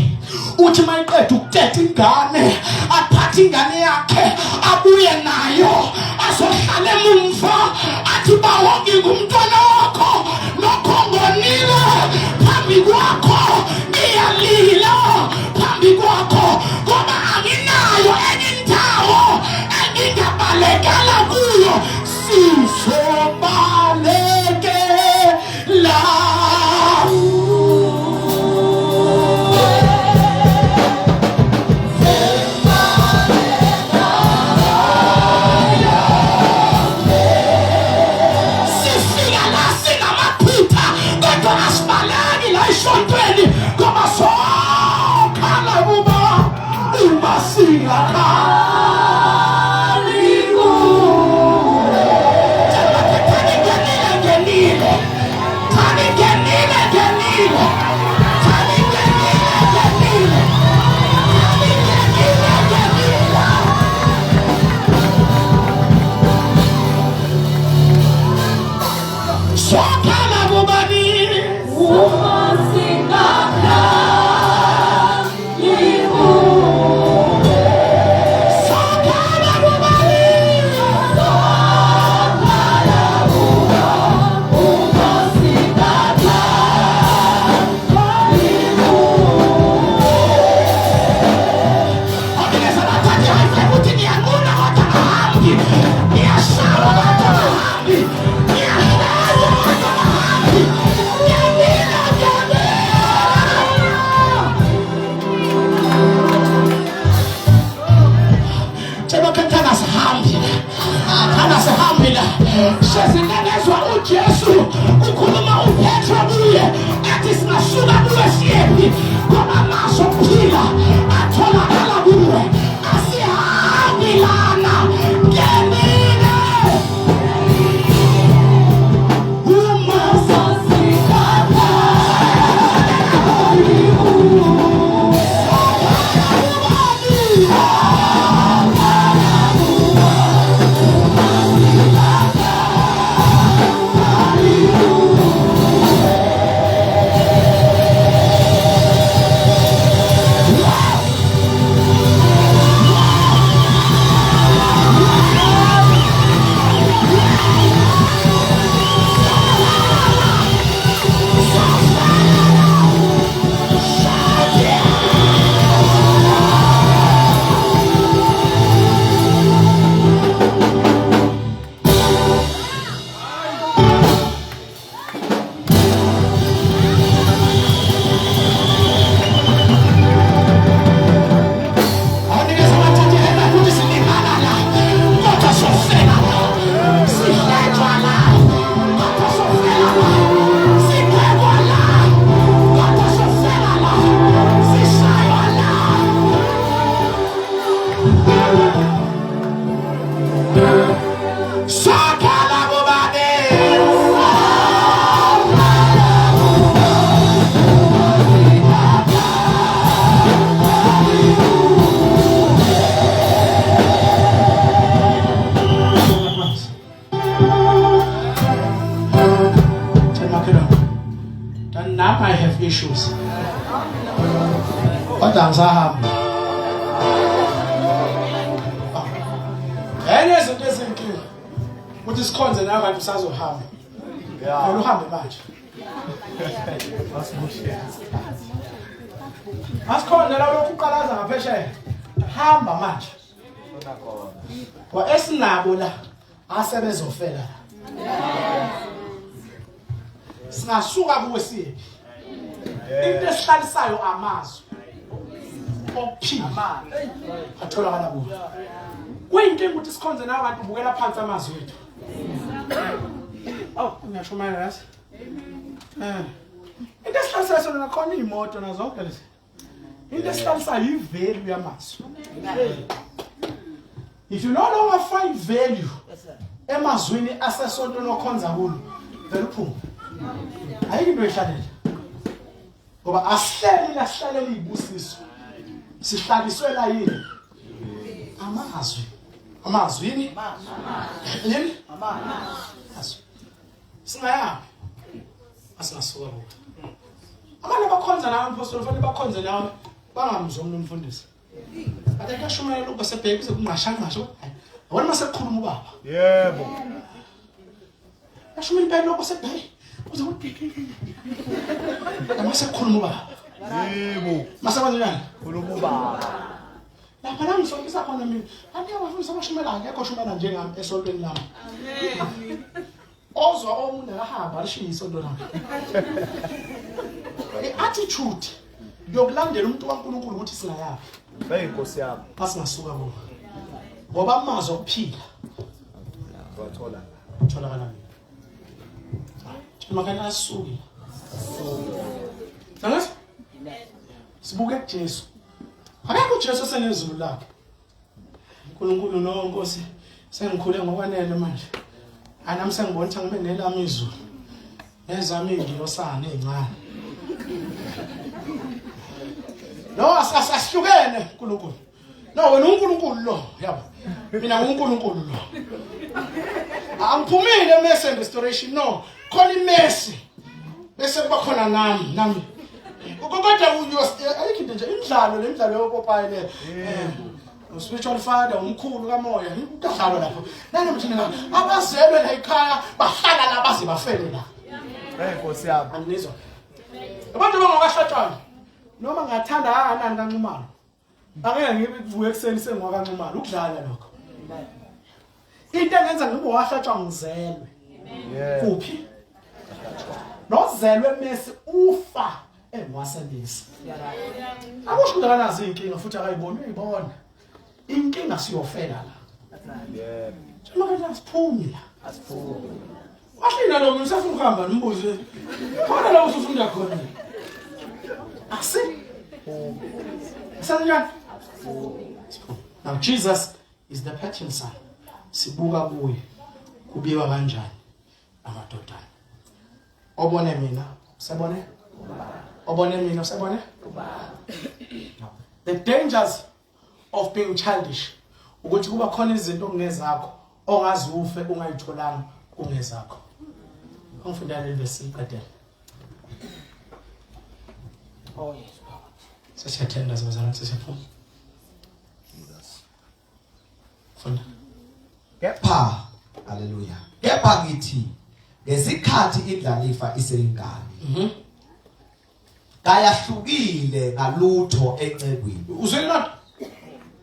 uthi mayiqeda ukuteta ingane aphathe ingane yakhe abuye nayo azohlala emumva athi bawo ngingumntwana wakho nokho ngonile phambi kwakho ngiyalila phambi kwakho ngoba anginayo enye indawo engingabalekela kuyo sizobalekela. Sifika la singamaphutha kodwa asibaleki la esontweni ngoba sokhala kuba uma singakhali kuwe. Thani ngenile ngenile, thani ngenile ngenile, thani ngenile ngenile, thani ngenile ngenile. Sokhala kubani? Sokhala kubani? Onikeza abathathi high five uthi ngiyanquna kodwa ngahambi, ngiyashawa kodwa ngahambi, ngiyahlanya kodwa ngahambi, ngiyamila ngiyamila. Tshela sihambi la, thana sihambi la. Sezinengezwa uJesu ukhuluma uPetro kuye athi singasuka kuwe siyephi ngoba amazwi okuphila atholakala kuwe. Asihambi lana ngenile uma Awunikeza abathathe high five uthi silimala la kodwa sofela la, sihletshwa la kodwa sofela la, sigwebwa la kodwa sofela la, sishaywa la. Sokhala kubani? Tell makhelwane, now I have issues. Kodwa angisahamba. Enye izinto ezinkinga ukuthi sikhonze nawe kanti usazohamba. Yeah. Kumele uhambe manje. Asikhonze la lokhu uqalaza ngaphesheya. Hamba manje. Kwa esinabo la asebezofela la. Singasuka kuwe siye. Into esihlalisayo amazwi okuphila atholakala kuwe. Kuyinkinga ukuthi sikhonze nabantu ubukela phansi amazwi ethu. Awu ngiyashumayela yazi. Eh. Into esihlalisayo sona nakhona iy'moto nazo zonke lezi. Into esihlalisayo i-value yamazwi. If you no longer find value emazwini asesontweni okhonza kulo, vele uphume. Ayikho into ehlalela. Ngoba asihleli la sihlalela izibusiso. Sihlaliswe la yini? Amazwi. Amazwi yini? Yini? Amazwi. Singayaphi? Asingasuka kuwe. Abantu abakhonza nawe mphostoli kufanele bakhonze nawe bangamzwa umuntu umfundisi. Ade kuyashumayela ukuba sebheke kuze kungqashanqasha. Yabona uma sekukhuluma ubaba. Yebo. Yashumayela impela lokho sebheke kuze kuthi Uma sekukhuluma ubaba. Yebo. Mase kwenzenjani? Khuluma ubaba. Lapha la ngisontisa khona mina. Anike abafundisi abashumela akekho oshumela njengami esontweni lami. Ozwa omunye akahamba alishiye isonto lakhe. I-attitude yokulandela umuntu kaNkulunkulu ukuthi singayaphi. Hey Nkosi yami. Asingasuka kuwo. Ngoba amazwi okuphila Wathola la. utholakala mina. Makana asuke. Angazi? Sibuke kuJesu. Akekho uJesu osenezulu lakhe. uNkulunkulu no Nkosi sengikhule ngokwanele manje. Anami sengibona ukuthi angibe nelami izulu. Nezami ingilosana ezincane. No asihlukene uNkulunkulu. No wena uNkulunkulu lo yabo. Mina nguNkulunkulu lo. Angiphumile eMercy and Restoration no. Khona iMercy. Bese kuba khona nami nami. Kodwa ayikho into nje imidlalo le midlalo yopopayi le. Spiritual father umkhulu kamoya kuyadlalwa lapho. Nani mthina abazelwe la ekhaya bahlala la baze bafele la. Hey Nkosi yami. Anginizwa. Abantu bangakahlatshwana noma ngathanda kangakanani kaNxumalo. Angeke ngivuke ekuseni sengiwakanxumalo ukudlala lokho. Into engenza ngibe wahlatshwa ngizelwe. Kuphi? Nozelwe Messi ufa engwasemesi. Akusho ukuthi akanazo inkinga futhi akayiboni uyibona. Inkinga siyofela la. Yebo. Njengoba asiphumi la. Asiphumi. Wahlina lo muntu usafuna ukuhamba nombuzo. Khona la usufunda khona. Asi. Sanjani? Now Jesus is the pattern son. Sibuka kuye. Kubiwa kanjani amadodana. Obone mina, usebone? Obone mina, usebone? The dangers of being childish ukuthi kuba khona izinto okungezakho ongazi ufe ungayitholanga kungezakho. Angifundela le verse iqedele. Oh yes. Sesiyathandaza bazalwane sesiyaphuma. Funda. Kepha haleluya. Kepha ngithi ngesikhathi indlalifa iseyingane. Kayahlukile ngalutho encekwini. Uzwile lona?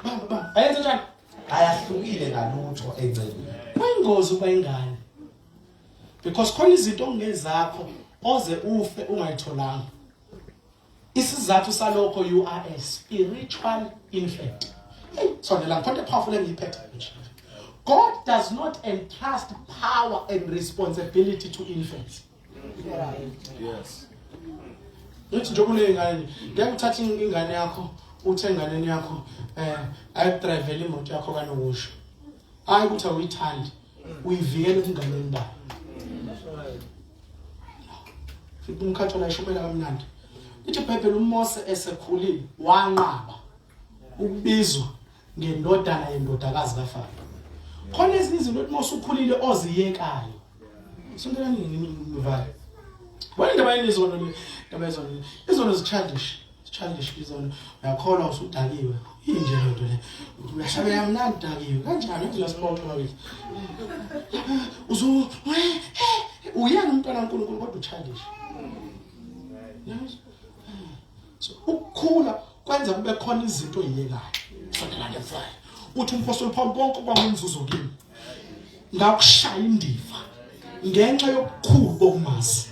Bamba bamba. Ayenze njani? Kayahlukile ngalutho encekwini. Kuyingozi ukuba ingane. Because khona izinto ongezakho oze ufe ungayitholanga. Isizathu salokho you are a spiritual infant. Hey, sondela ngikhonto powerful engiyiphethe nje. God does not entrust power and responsibility to infants. Yes. Ngithi nje kuneyingane ngeke uthathe ingane yakho uthe enganeni yakho ayidrivele imoto yakho kanokusho. Hayi ukuthi awuyithandi uyivikele kunganeni bayo. Futhi umkhatho la ishumela kamnandi. Lithi iBhayibheli uMose esekhulile wanqaba ukubizwa ngendodana yendodakazi kaFaro. Khona ezinye izinto othi mose ukhulile oziyekayo. Sondelani ngivale. Wena indaba yini izono le? Indaba yezono le. Izono zi-childish. Childish izono. Uyakholwa usudakiwe. Yinje le nto le. Uyahlabela kamnandi udakiwe. Kanjani uzuyasiphoxa bakithi? Uzu uyena umntwana kaNkulunkulu kodwa uchildish. Yes. So ukukhula kwenza kube khona izinto oyiyekayo. Sondelani mfana. Uthi umpostoli Paul konke kwakunzuzo kimi. Ngakushaya indiva ngenxa yobukhulu bokumazi.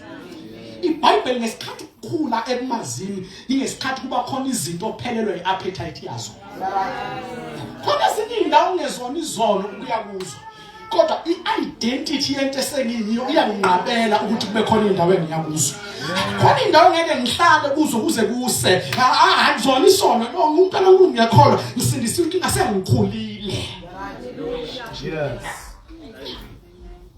iBhayibheli ngesikhathi ukukhula ekumazini ingesikhathi kuba khona izinto ophelelwe iappetite yazo. Khona ezinye indawo ungezona izono ukuya kuzo. Kodwa i-identity yento esengiyiyo iyanginqabela ukuthi kube khona indawo engiya kuzo. Khona indawo ngeke ngihlale kuzo kuze kuse. Akuzona isono, no umntwana uNkulunkulu ngiyakholwa, ngisindisiwe inkinga sengikhulile. Yes.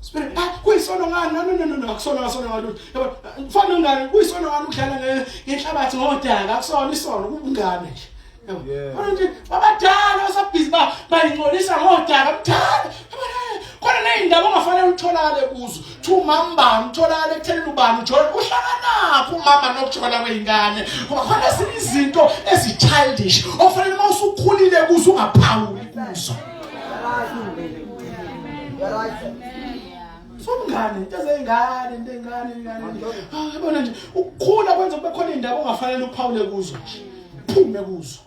Spirit, ah kuyisono ngani? No no no no, akusona akusona ngalutho. Yabo, mfana ngani kuyisono ngani ukudlala ngenhlabathi ngodaka, akusona isono kubungane nje. Yabo. Kodwa nje babadala basabhizi ba bayingcolisa ngodaka mdala. Khona nezindaba ongafanele utholakale kuzo. Thi umambani utholakale ekuthenini ubani ujola uhlanganaphi umama nokujola kwey'ngane. Ngoba khona ezinye izinto ezi-childish ofanele uma usukhulile kuzo ungaphawuli kuzo. Somngane into ezeyingane into eyingane ingane. Ah yabona nje ukukhula kwenza kube khona indaba ongafanele uphawule kuzo nje. Phume kuzo.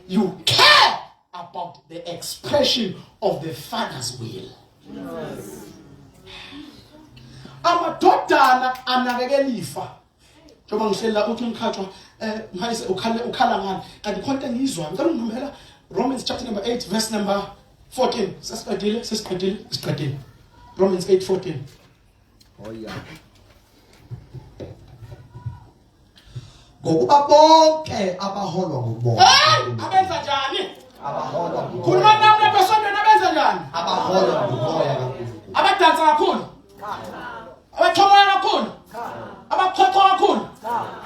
You care about the expression of the father's will. Amadodana anakekela ifa. Njengoba ngihleli la uthi umkhatshwa eh mhayise ukhale ukhala ngani kanti khona into engiyizwayo ngicela ungihambela Romans chapter number 8 verse number 14 sesiqedile sesiqedile siqedile Romans 8:14 Oh yeah. Ngokuba bonke abaholwa ngumoya. Hey, abenza njani? Abaholwa ngumoya. Khuluma nami lapha esontweni abenza njani? Abaholwa ngumoya kaNkulunkulu. Abadansa kakhulu. Abathomoya kakhulu. Abakhokho kakhulu.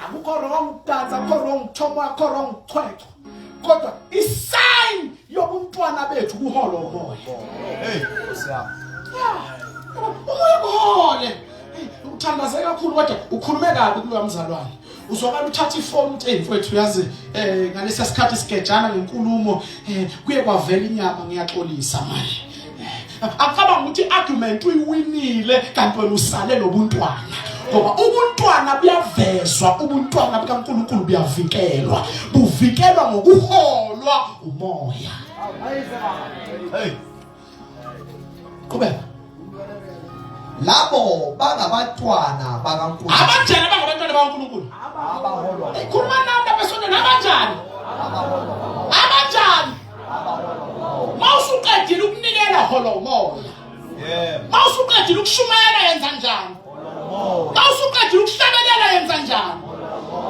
Akukho wrong ukudansa, akukho wrong ukuthomoya, akukho wrong ukuchwechwa. Kodwa isign yobuntwana bethu kuholwa umoya. Hey, Nkosi yami. Umoya kuhole. Uthandaze kakhulu kodwa ukhulume kabi kuloya mzalwane. Uzwakala uthatha ifoni uthi hey mfowethu yazi eh ngalesa sikhathi sigejana ngenkulumo eh kuye kwavela inyama ngiyaxolisa manje. Acabanga ukuthi argument uyiwinile kanti wena usale nobuntwana. Ngoba ubuntwana buyavezwa, ubuntwana bukaNkulunkulu buyavikelwa. Buvikelwa ngokuholwa umoya. Hey. Qhubeka. Labo bangabantwana bakaNkulunkulu. Abanjani abangabantwana bakaNkulunkulu? Abaholwa. Khuluma nami lapha esontweni abanjani? Abanjani? Mawusuqedile ukunikela hola umoya. Yebo. Mawusuqedile ukushumayela yenza njani? Mawusuqedile ukuhlabelela yenza njani?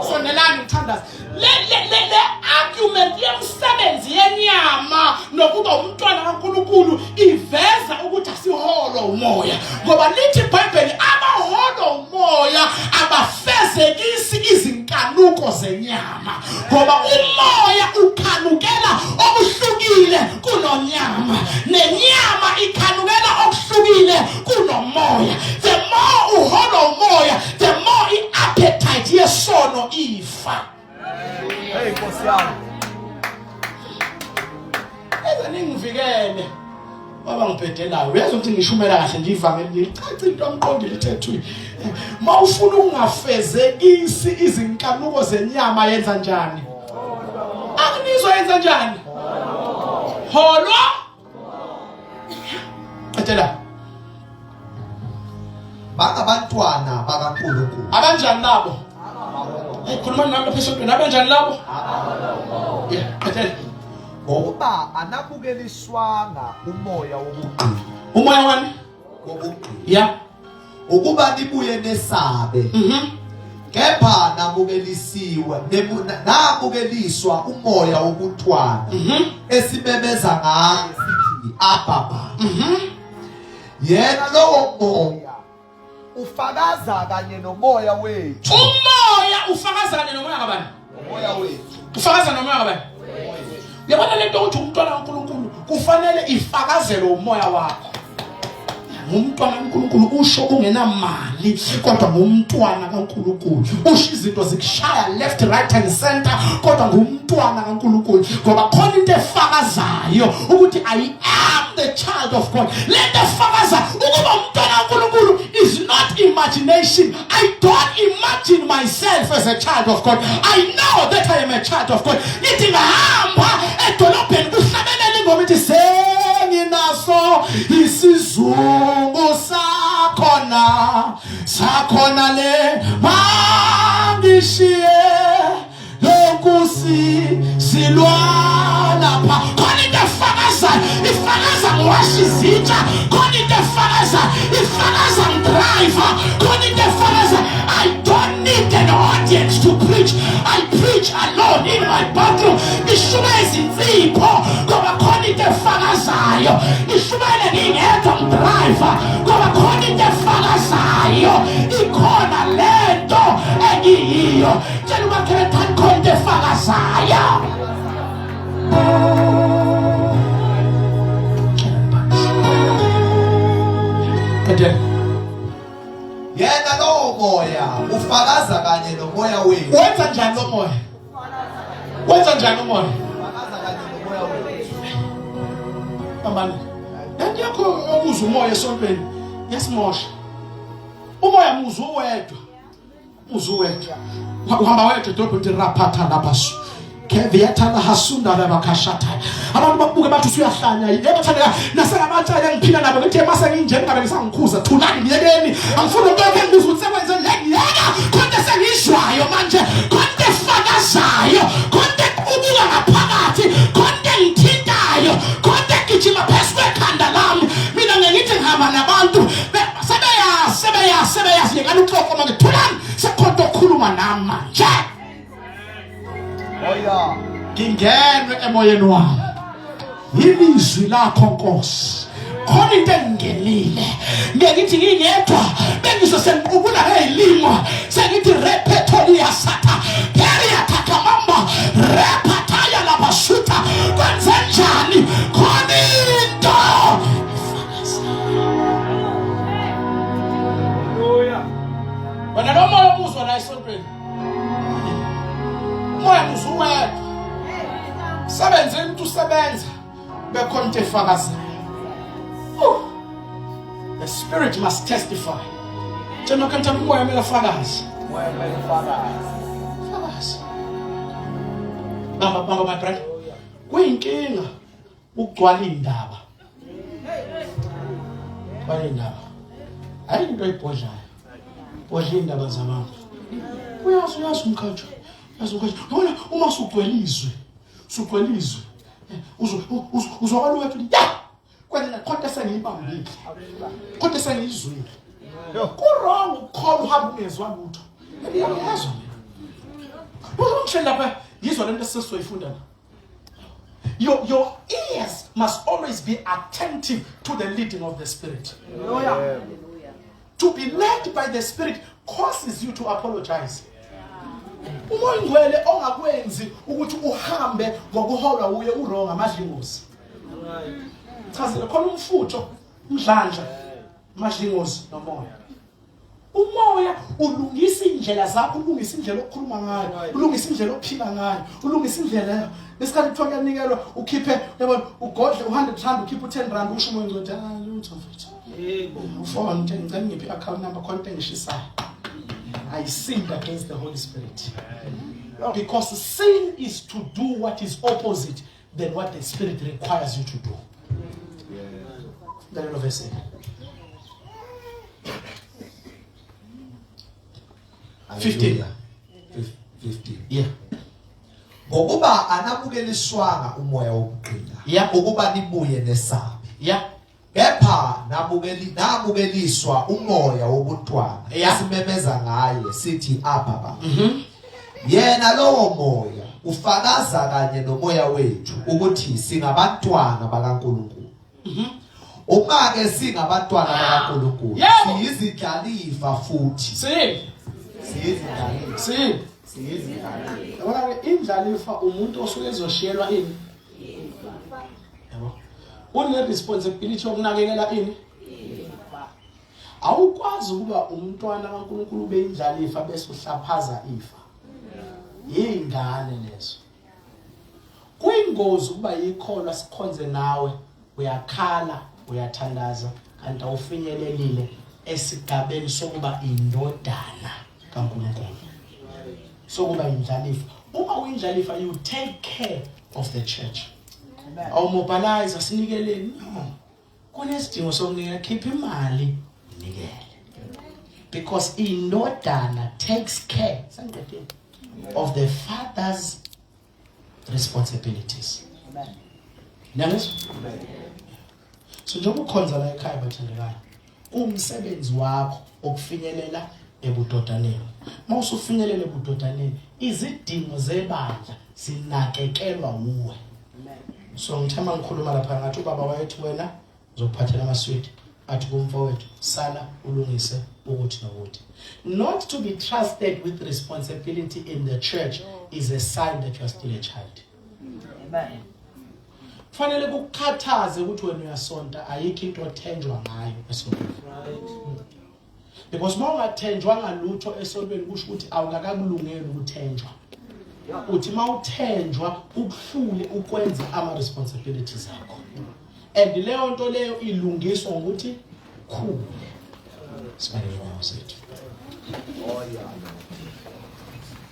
Sondelani ngithandaza. Le le le le argument yemsebenzi yenyama nokuba umntwana kaNkuluNkulu iveza ukuthi asiholo umoya ngoba lithi iBhayibheli abaholo umoya abafezekisi izinkanuko zenyama ngoba umoya ukhanukela okuhlukile kunonyama nenyama ikhanukela okuhlukile kunomoya. The more uholwa umoya, the more i-appetite yesono ifa. Hey Nkosi yami. Eze ningivikele. Baba ngibhedelayo. Uyazi ukuthi ngishumela kahle nje ivangeli licace into amqondile ithe Mawufuna ukungafezekisi izinkanuko zenyama yenza njani? Akunizwa yenza njani? Holwa. Qedela. Bangabantwana bakaNkulunkulu. Abanjani labo? Hey khuluma nami lapha esontweni abanjani labo? Yeah, qedela. Ngokuba anabukeliswanga umoya wobugqili. Umoya wani? Wobugqili. Yeah. Ukuba nibuye nesabe. Kepha namukelisiwe namukeliswa umoya wobuntwana. Esimemeza ngaye sithi Abba Baba. Yena lowo moya ufakaza kanye nomoya wethu. Umoya ufakaza kanye nomoya kabani? Umoya wethu. Ufakaza nomoya kabani? Uyabona lento ukuthi umntwana kaNkuluNkulu kufanele ifakazele umoya wakho. Ngumntwana kaNkuluNkulu usho ungenamali kodwa ngumntwana kaNkuluNkulu. Usho izinto zikushaya left right and center kodwa ngumntwana kaNkuluNkulu ngoba khona into efakazayo ukuthi I am the child of God. Lento efakaza ukuba umntwana kaNkuluNkulu is not imagination. I don't imagine myself as a child of God. I know that I am a child of God. Ngithi ngihamba edolobheni kuhlabelela ingoma ithi senginaso isizungu sakhona. Khona le mangishiye lokusi silwa lapha khona into efakazayo ifakaza ngiwasha izitsha khona into efakaza ifakaza ngidriver khona into efakaza. I don't need an audience to preach. I preach alone in my bathroom. Ngishumayela izinsipho ngoba khona into efakazayo. Ngishumayele ngingedwa ngidriver ngoba khona into efakazayo. Ikhona lento engiyiyo. Tshela umakhelwane khona into efakazayo. Yena lowo moya ufakaza kanye nomoya wethu. Wenza njani lo moya? Wenza njani umoya? Ufakaza kanye nomoya wethu. Bambani. Lento yakho okuzwa umoya esontweni yasimosha. Umoya muzwa uwedwa. Muzwa uwedwa. Uhamba wedwa edolobheni uthi raphatha labasu. Keviyatha la hasunda la bakashatha. Abantu bakubuke bathi usuyahlanya. Yebo bathandeka nasengabatshela engiphila nabo ngithi mase nginje ngabe ngisangikhuza thulani ngiyekeni. Angifuni umuntu wakhe ngibuza ukuthi sekwenze le ngiyeka. Khona sengizwayo manje. Khona efakazayo. Khona equbuka ngaphakathi. Khona engithintayo. Khona egijima phezu kwekhanda lami. Mina ngithi ngihamba nabantu sebeyazi sebeyazi sebeyazi ngeke uxoxo manje thulani sekhona okukhuluma nami manje. Oya. Ngingenwe emoyeni wami yilizwi lakho Nkosi. Khona into engingenile ngeke ngithi ngingedwa bengizo sengiqubula ngezilimo sengithi repetolia sata peria takamamba repataya labashuta kwenze njani khona into. Hallelujah. Wena lo moya omuzwa la esontweni umoya muzwa uwedwa sebenze umuntu usebenza bekhona into efakazayo. The spirit must testify. Tshela kanti umoya kumele afakaze. Umoya kumele ufakaze. Fakaze. Bamba bamba my brother. Kuyinkinga ukugcwala indaba. Gcwala indaba. Hayi into oyibhodlayo. Bodla indaba zabantu. Uyazi uyazi umkhatsho. Uyazi umkhatsho. Yabona uma usugcwele izwi. Usugcwele izwi. Uzwakala wethu ya. Kwena khona sengiyibambile. Khona sengiyizwile. Ku wrong ukukholwa uhamba ungezwa lutho. Ngiyezwa mina. Uzongishela lapha yizwa lento esisoyifunda la. Your ears must always be attentive to the leading of the Spirit. Hallelujah. To be led by the Spirit causes you to apologize. Umoya ongcwele ongakwenzi ukuthi uhambe ngokuholwa uye uwrong amadlingozi. Chazile khona umfutho, umdlandla, amadlingozi nomoya. Umoya ulungisa indlela zakho, ulungisa indlela okhuluma ngayo, ulungisa indlela ophila ngayo, ulungisa indlela. Lesikhathi kuthiwa kuyanikelwa ukhiphe yabona ugodle u100 rand ukhiphe u10 rand usho umoya ongcwele ah lutho mfethu. Ufone ngicela ngiphe i-account number khona into engishisayo. I sinned against the Holy Spirit. Because sin is to do what is opposite than what the Spirit requires you to do. Lelo verse. 15. 15. Yeah. Ngokuba anamukeliswanga umoya wokugcina Yeah. ukuba nibuye nesabe. Yeah. Kepha namukeliswa umoya wobuntwana Yeah. esimemeza ngaye sithi Abba Baba. Yena lowo moya ufakaza kanye nomoya wethu ukuthi singabantwana bakaNkuluNkulu. Uma ke singabantwana bakaNkuluNkulu Yebo. siyizindlalifa futhi. Sini. Siyizindlalifa. Sini. Siyizindlalifa. Yabona ke indlalifa umuntu osuke ezoshiyelwa ini. Yabo. Une responsibility yokunakekela ini. Awukwazi ukuba umntwana kaNkuluNkulu ube indlalifa bese uhlaphaza ifa. Yingane lezo. Kuyingozi ukuba yikholwa sikhonze nawe uyakhala uyathandaza kanti awufinyelelile esigabeni sokuba indodana kaNkuluNkulu. Sokuba indlalifa. Uma uyindlalifa you take care of the church. Awumobilize asinikeleni. No. Kunesidingo sokunikela, khipha imali unikele. Because indodana takes care sengiqedile of the father's responsibilities. Amen. Niyangizwa? So njengoba ukhonza la ekhaya bathandekayo, umsebenzi wakho okufinyelela ebudodaneni. Mawusufinyelela ebudodaneni, izidingo zebandla zinakekelwa wuwe. Amen. So ngithe mangikhuluma lapha ngathi ubaba wayethi wena uzokuphathela amaswidi, athi kumfowethu sala ulungise ukuthi nokuthi. Not to be trusted with responsibility in the church is a sign that you are still a child. Amen. Kufanele kukukhathaze ukuthi wena uyasonta, ayikho into othenjwa ngayo esontweni. Right. Because uma ungathenjwanga lutho esontweni kusho ukuthi awukakakulungeli ukuthenjwa. Uthi mawuthenjwa ukuhlule ukwenza ama responsibilities akho. And leyo nto leyo ilungiswa ngokuthi khule. Sibale inyawo zethu.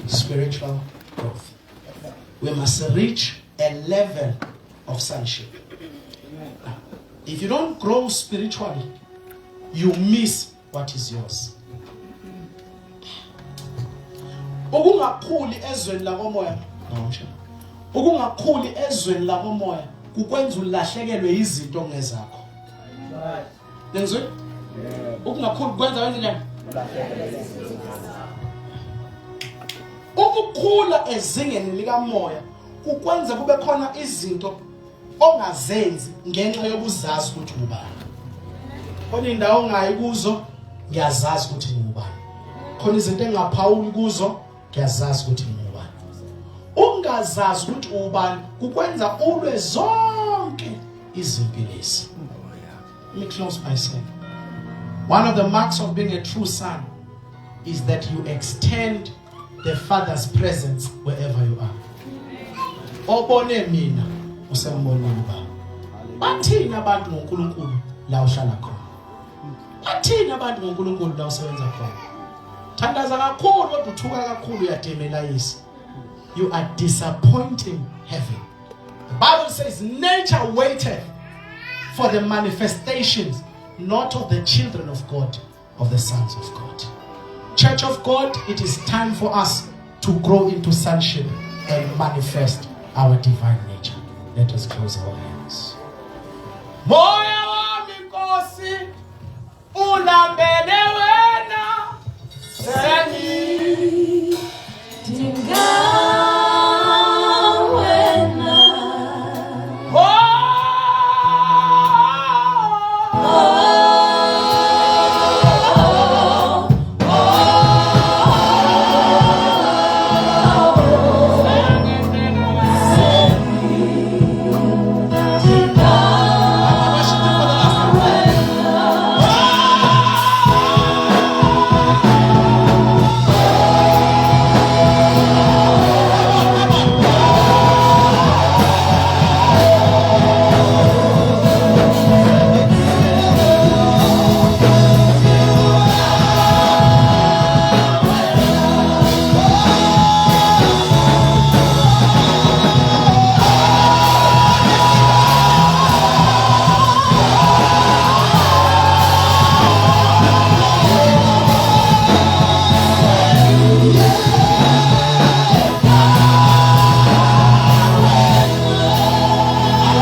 Spiritual growth. We must reach a level of sonship. Now, if you don't grow spiritually, you miss what is yours. Ukungakhuli ezweni lakomoya, ukungakhuli ezweni lakomoya kukwenza ulahlekelwe izinto ongezakho. Right. Nengizwe? Ukungakhuli kwenza wenze njani? Ukukhula ezingeni likamoya kukwenza kube khona izinto ongazenzi ngenxa yokuzazi ukuthi ubani. Khona indawo ongayi kuzo, ngiyazazi ukuthi ngubani. Khona izinto engingaphawuli kuzo, ngiyazazi ukuthi ngubani. Ungazazi ukuthi ubani kukwenza ulwe zonke izimpi lezi. Let me close by saying, one of the marks of being a true son is that you extend the father's presence wherever you are. Obone mina usembonile baba. Bathini abantu ngoNkulunkulu la uhlala khona? Bathini abantu ngoNkulunkulu la usebenza khona? Thandaza kakhulu kodwa uthuka kakhulu uyademelayisa. You are disappointing heaven. The Bible says nature waiteth for the manifestations not of the children of God, of the sons of God. Church of God, it is time for us to grow into sonship and manifest our divine nature. Let us close our hands. Moya wami Nkosi ulambele wena sengi Dinga wena. Oh,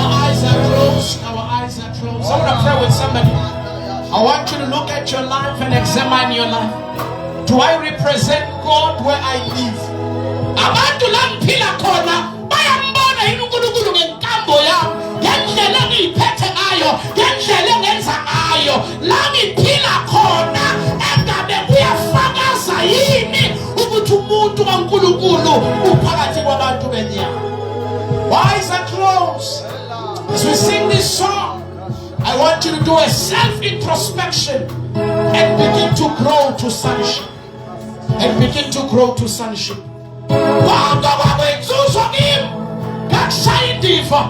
Our eyes are closed. Our eyes are closed. I want to pray with somebody. I want you to look at your life and examine your life. Do I represent God where I live? Abantu la ngiphila khona bayambona yini uNkulunkulu ngenkambo yami, ngendlela engiyiphethe ngayo, ngendlela engenza ngayo, la ngiphila khona engabe kuyafakaza yini ukuthi umuntu kaNkulunkulu uphakathi kwabantu benyama. Eyes are closed. As we sing this song, I want you to do a self-introspection and begin to grow to sonship. And begin to grow to sonship. Konke kwakuyinzuzo kimi, ngakushaya indiva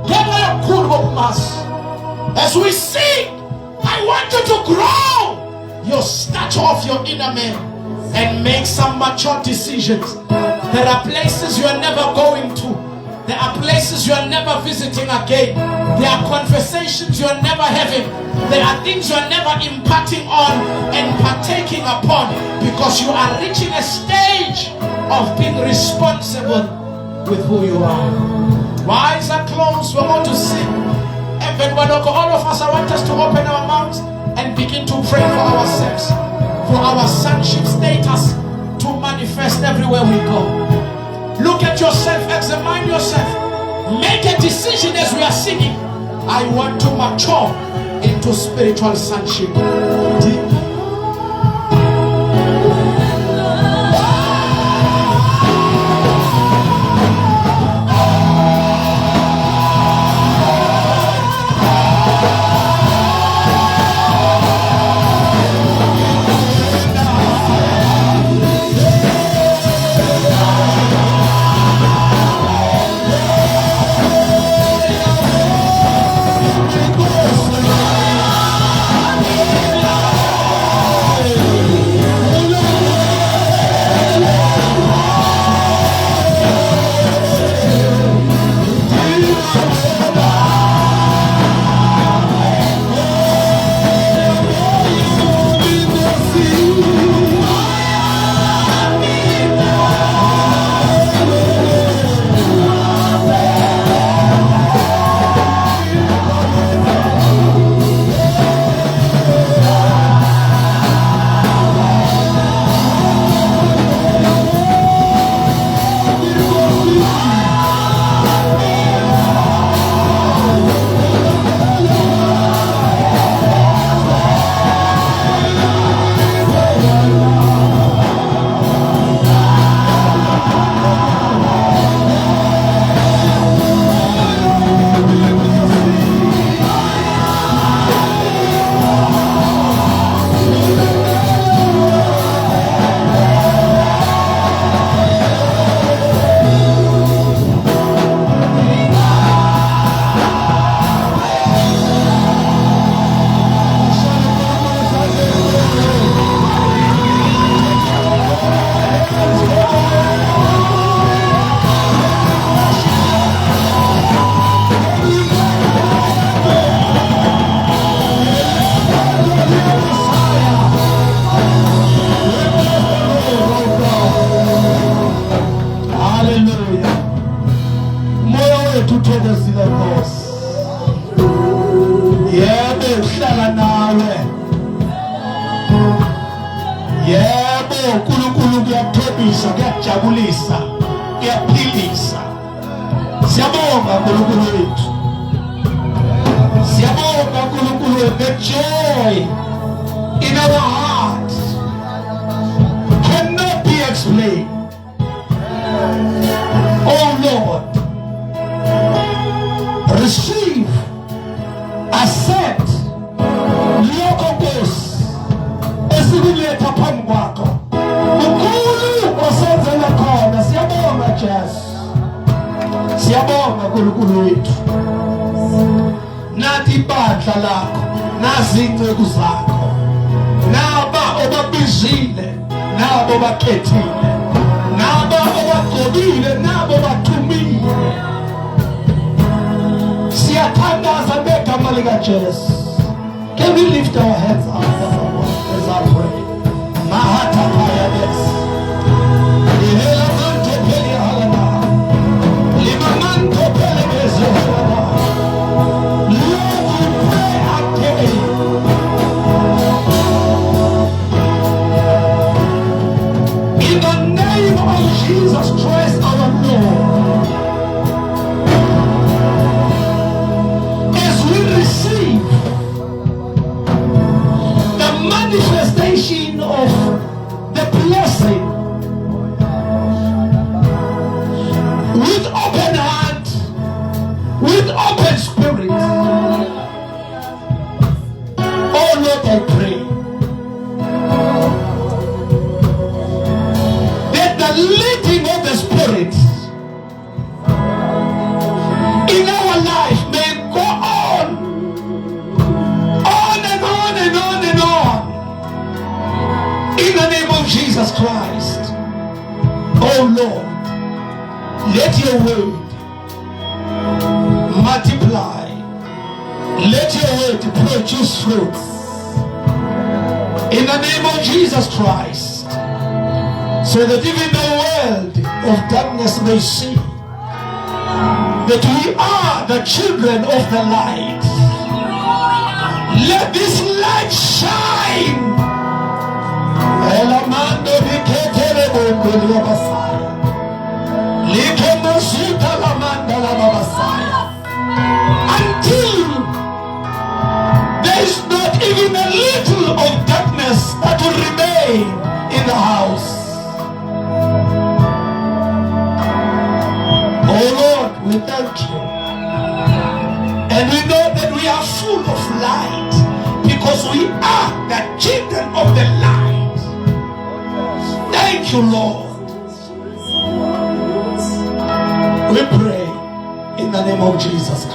ngenxa yobukhulu bokumazi. As we sing, I want you to grow your stature of your inner man and make some mature decisions. There are places you are never going to. There are places you are never visiting again. There are conversations you are never having. There are things you are never imparting on and partaking upon because you are reaching a stage of being responsible with who you are. Eyes are closed. We're going to sing. And then all of us, I want us to open our mouths and begin to pray for ourselves, for our sonship status to manifest everywhere we go. Look at yourself, examine yourself, make a decision as we are singing. I want to mature into spiritual sonship. Hallelujah. Moya wethu uthokozile Nkosi. Yebo uhlala nawe. Yebo uNkulunkulu kuyathobisa, kuyajabulisa, kuyaphilisa. Siyabonga uNkulunkulu wethu. Siyabonga uNkulunkulu wethu. The joy in our hearts cannot be explained. Oh Lord, receive, accept lokho Nkosi esikuletha phambi kwakho. Ukhulu osenzela khona. Siyabonga Jesu, siyabonga uNkulunkulu wethu. Nathi ibandla lakho, nazi inceku zakho, naba obabizile, nabo bakhethile, naba obagcobile, nabo bathumile. Siyathandaza ngegama likaJesu. Can we lift our hands up as I pray? Mahata paya des. Lihela manto pele halana. Lima manto pele bezo halana. Lord, we pray again. In the name of Jesus Christ our Lord, as we receive the manifestation of the blessing with open heart, with open spirit, oh Lord, I pray that the leading of the Spirit in our life may go on and on and on and on. In the name of Jesus Christ. Oh Lord, let your word said, produce fruits. In the name of Jesus Christ, so that even the world of darkness may see that we are the children of the light. Let this light shine. Elamando biketele bongoli yabasaya. Like mosuta lamanda lababasaya. Until there is not even a little of darkness that will remain in the house. Oh Lord, we thank you. And we know that we are full of light because we are the children of the light. Thank you, Lord. We pray in the name of Jesus Christ.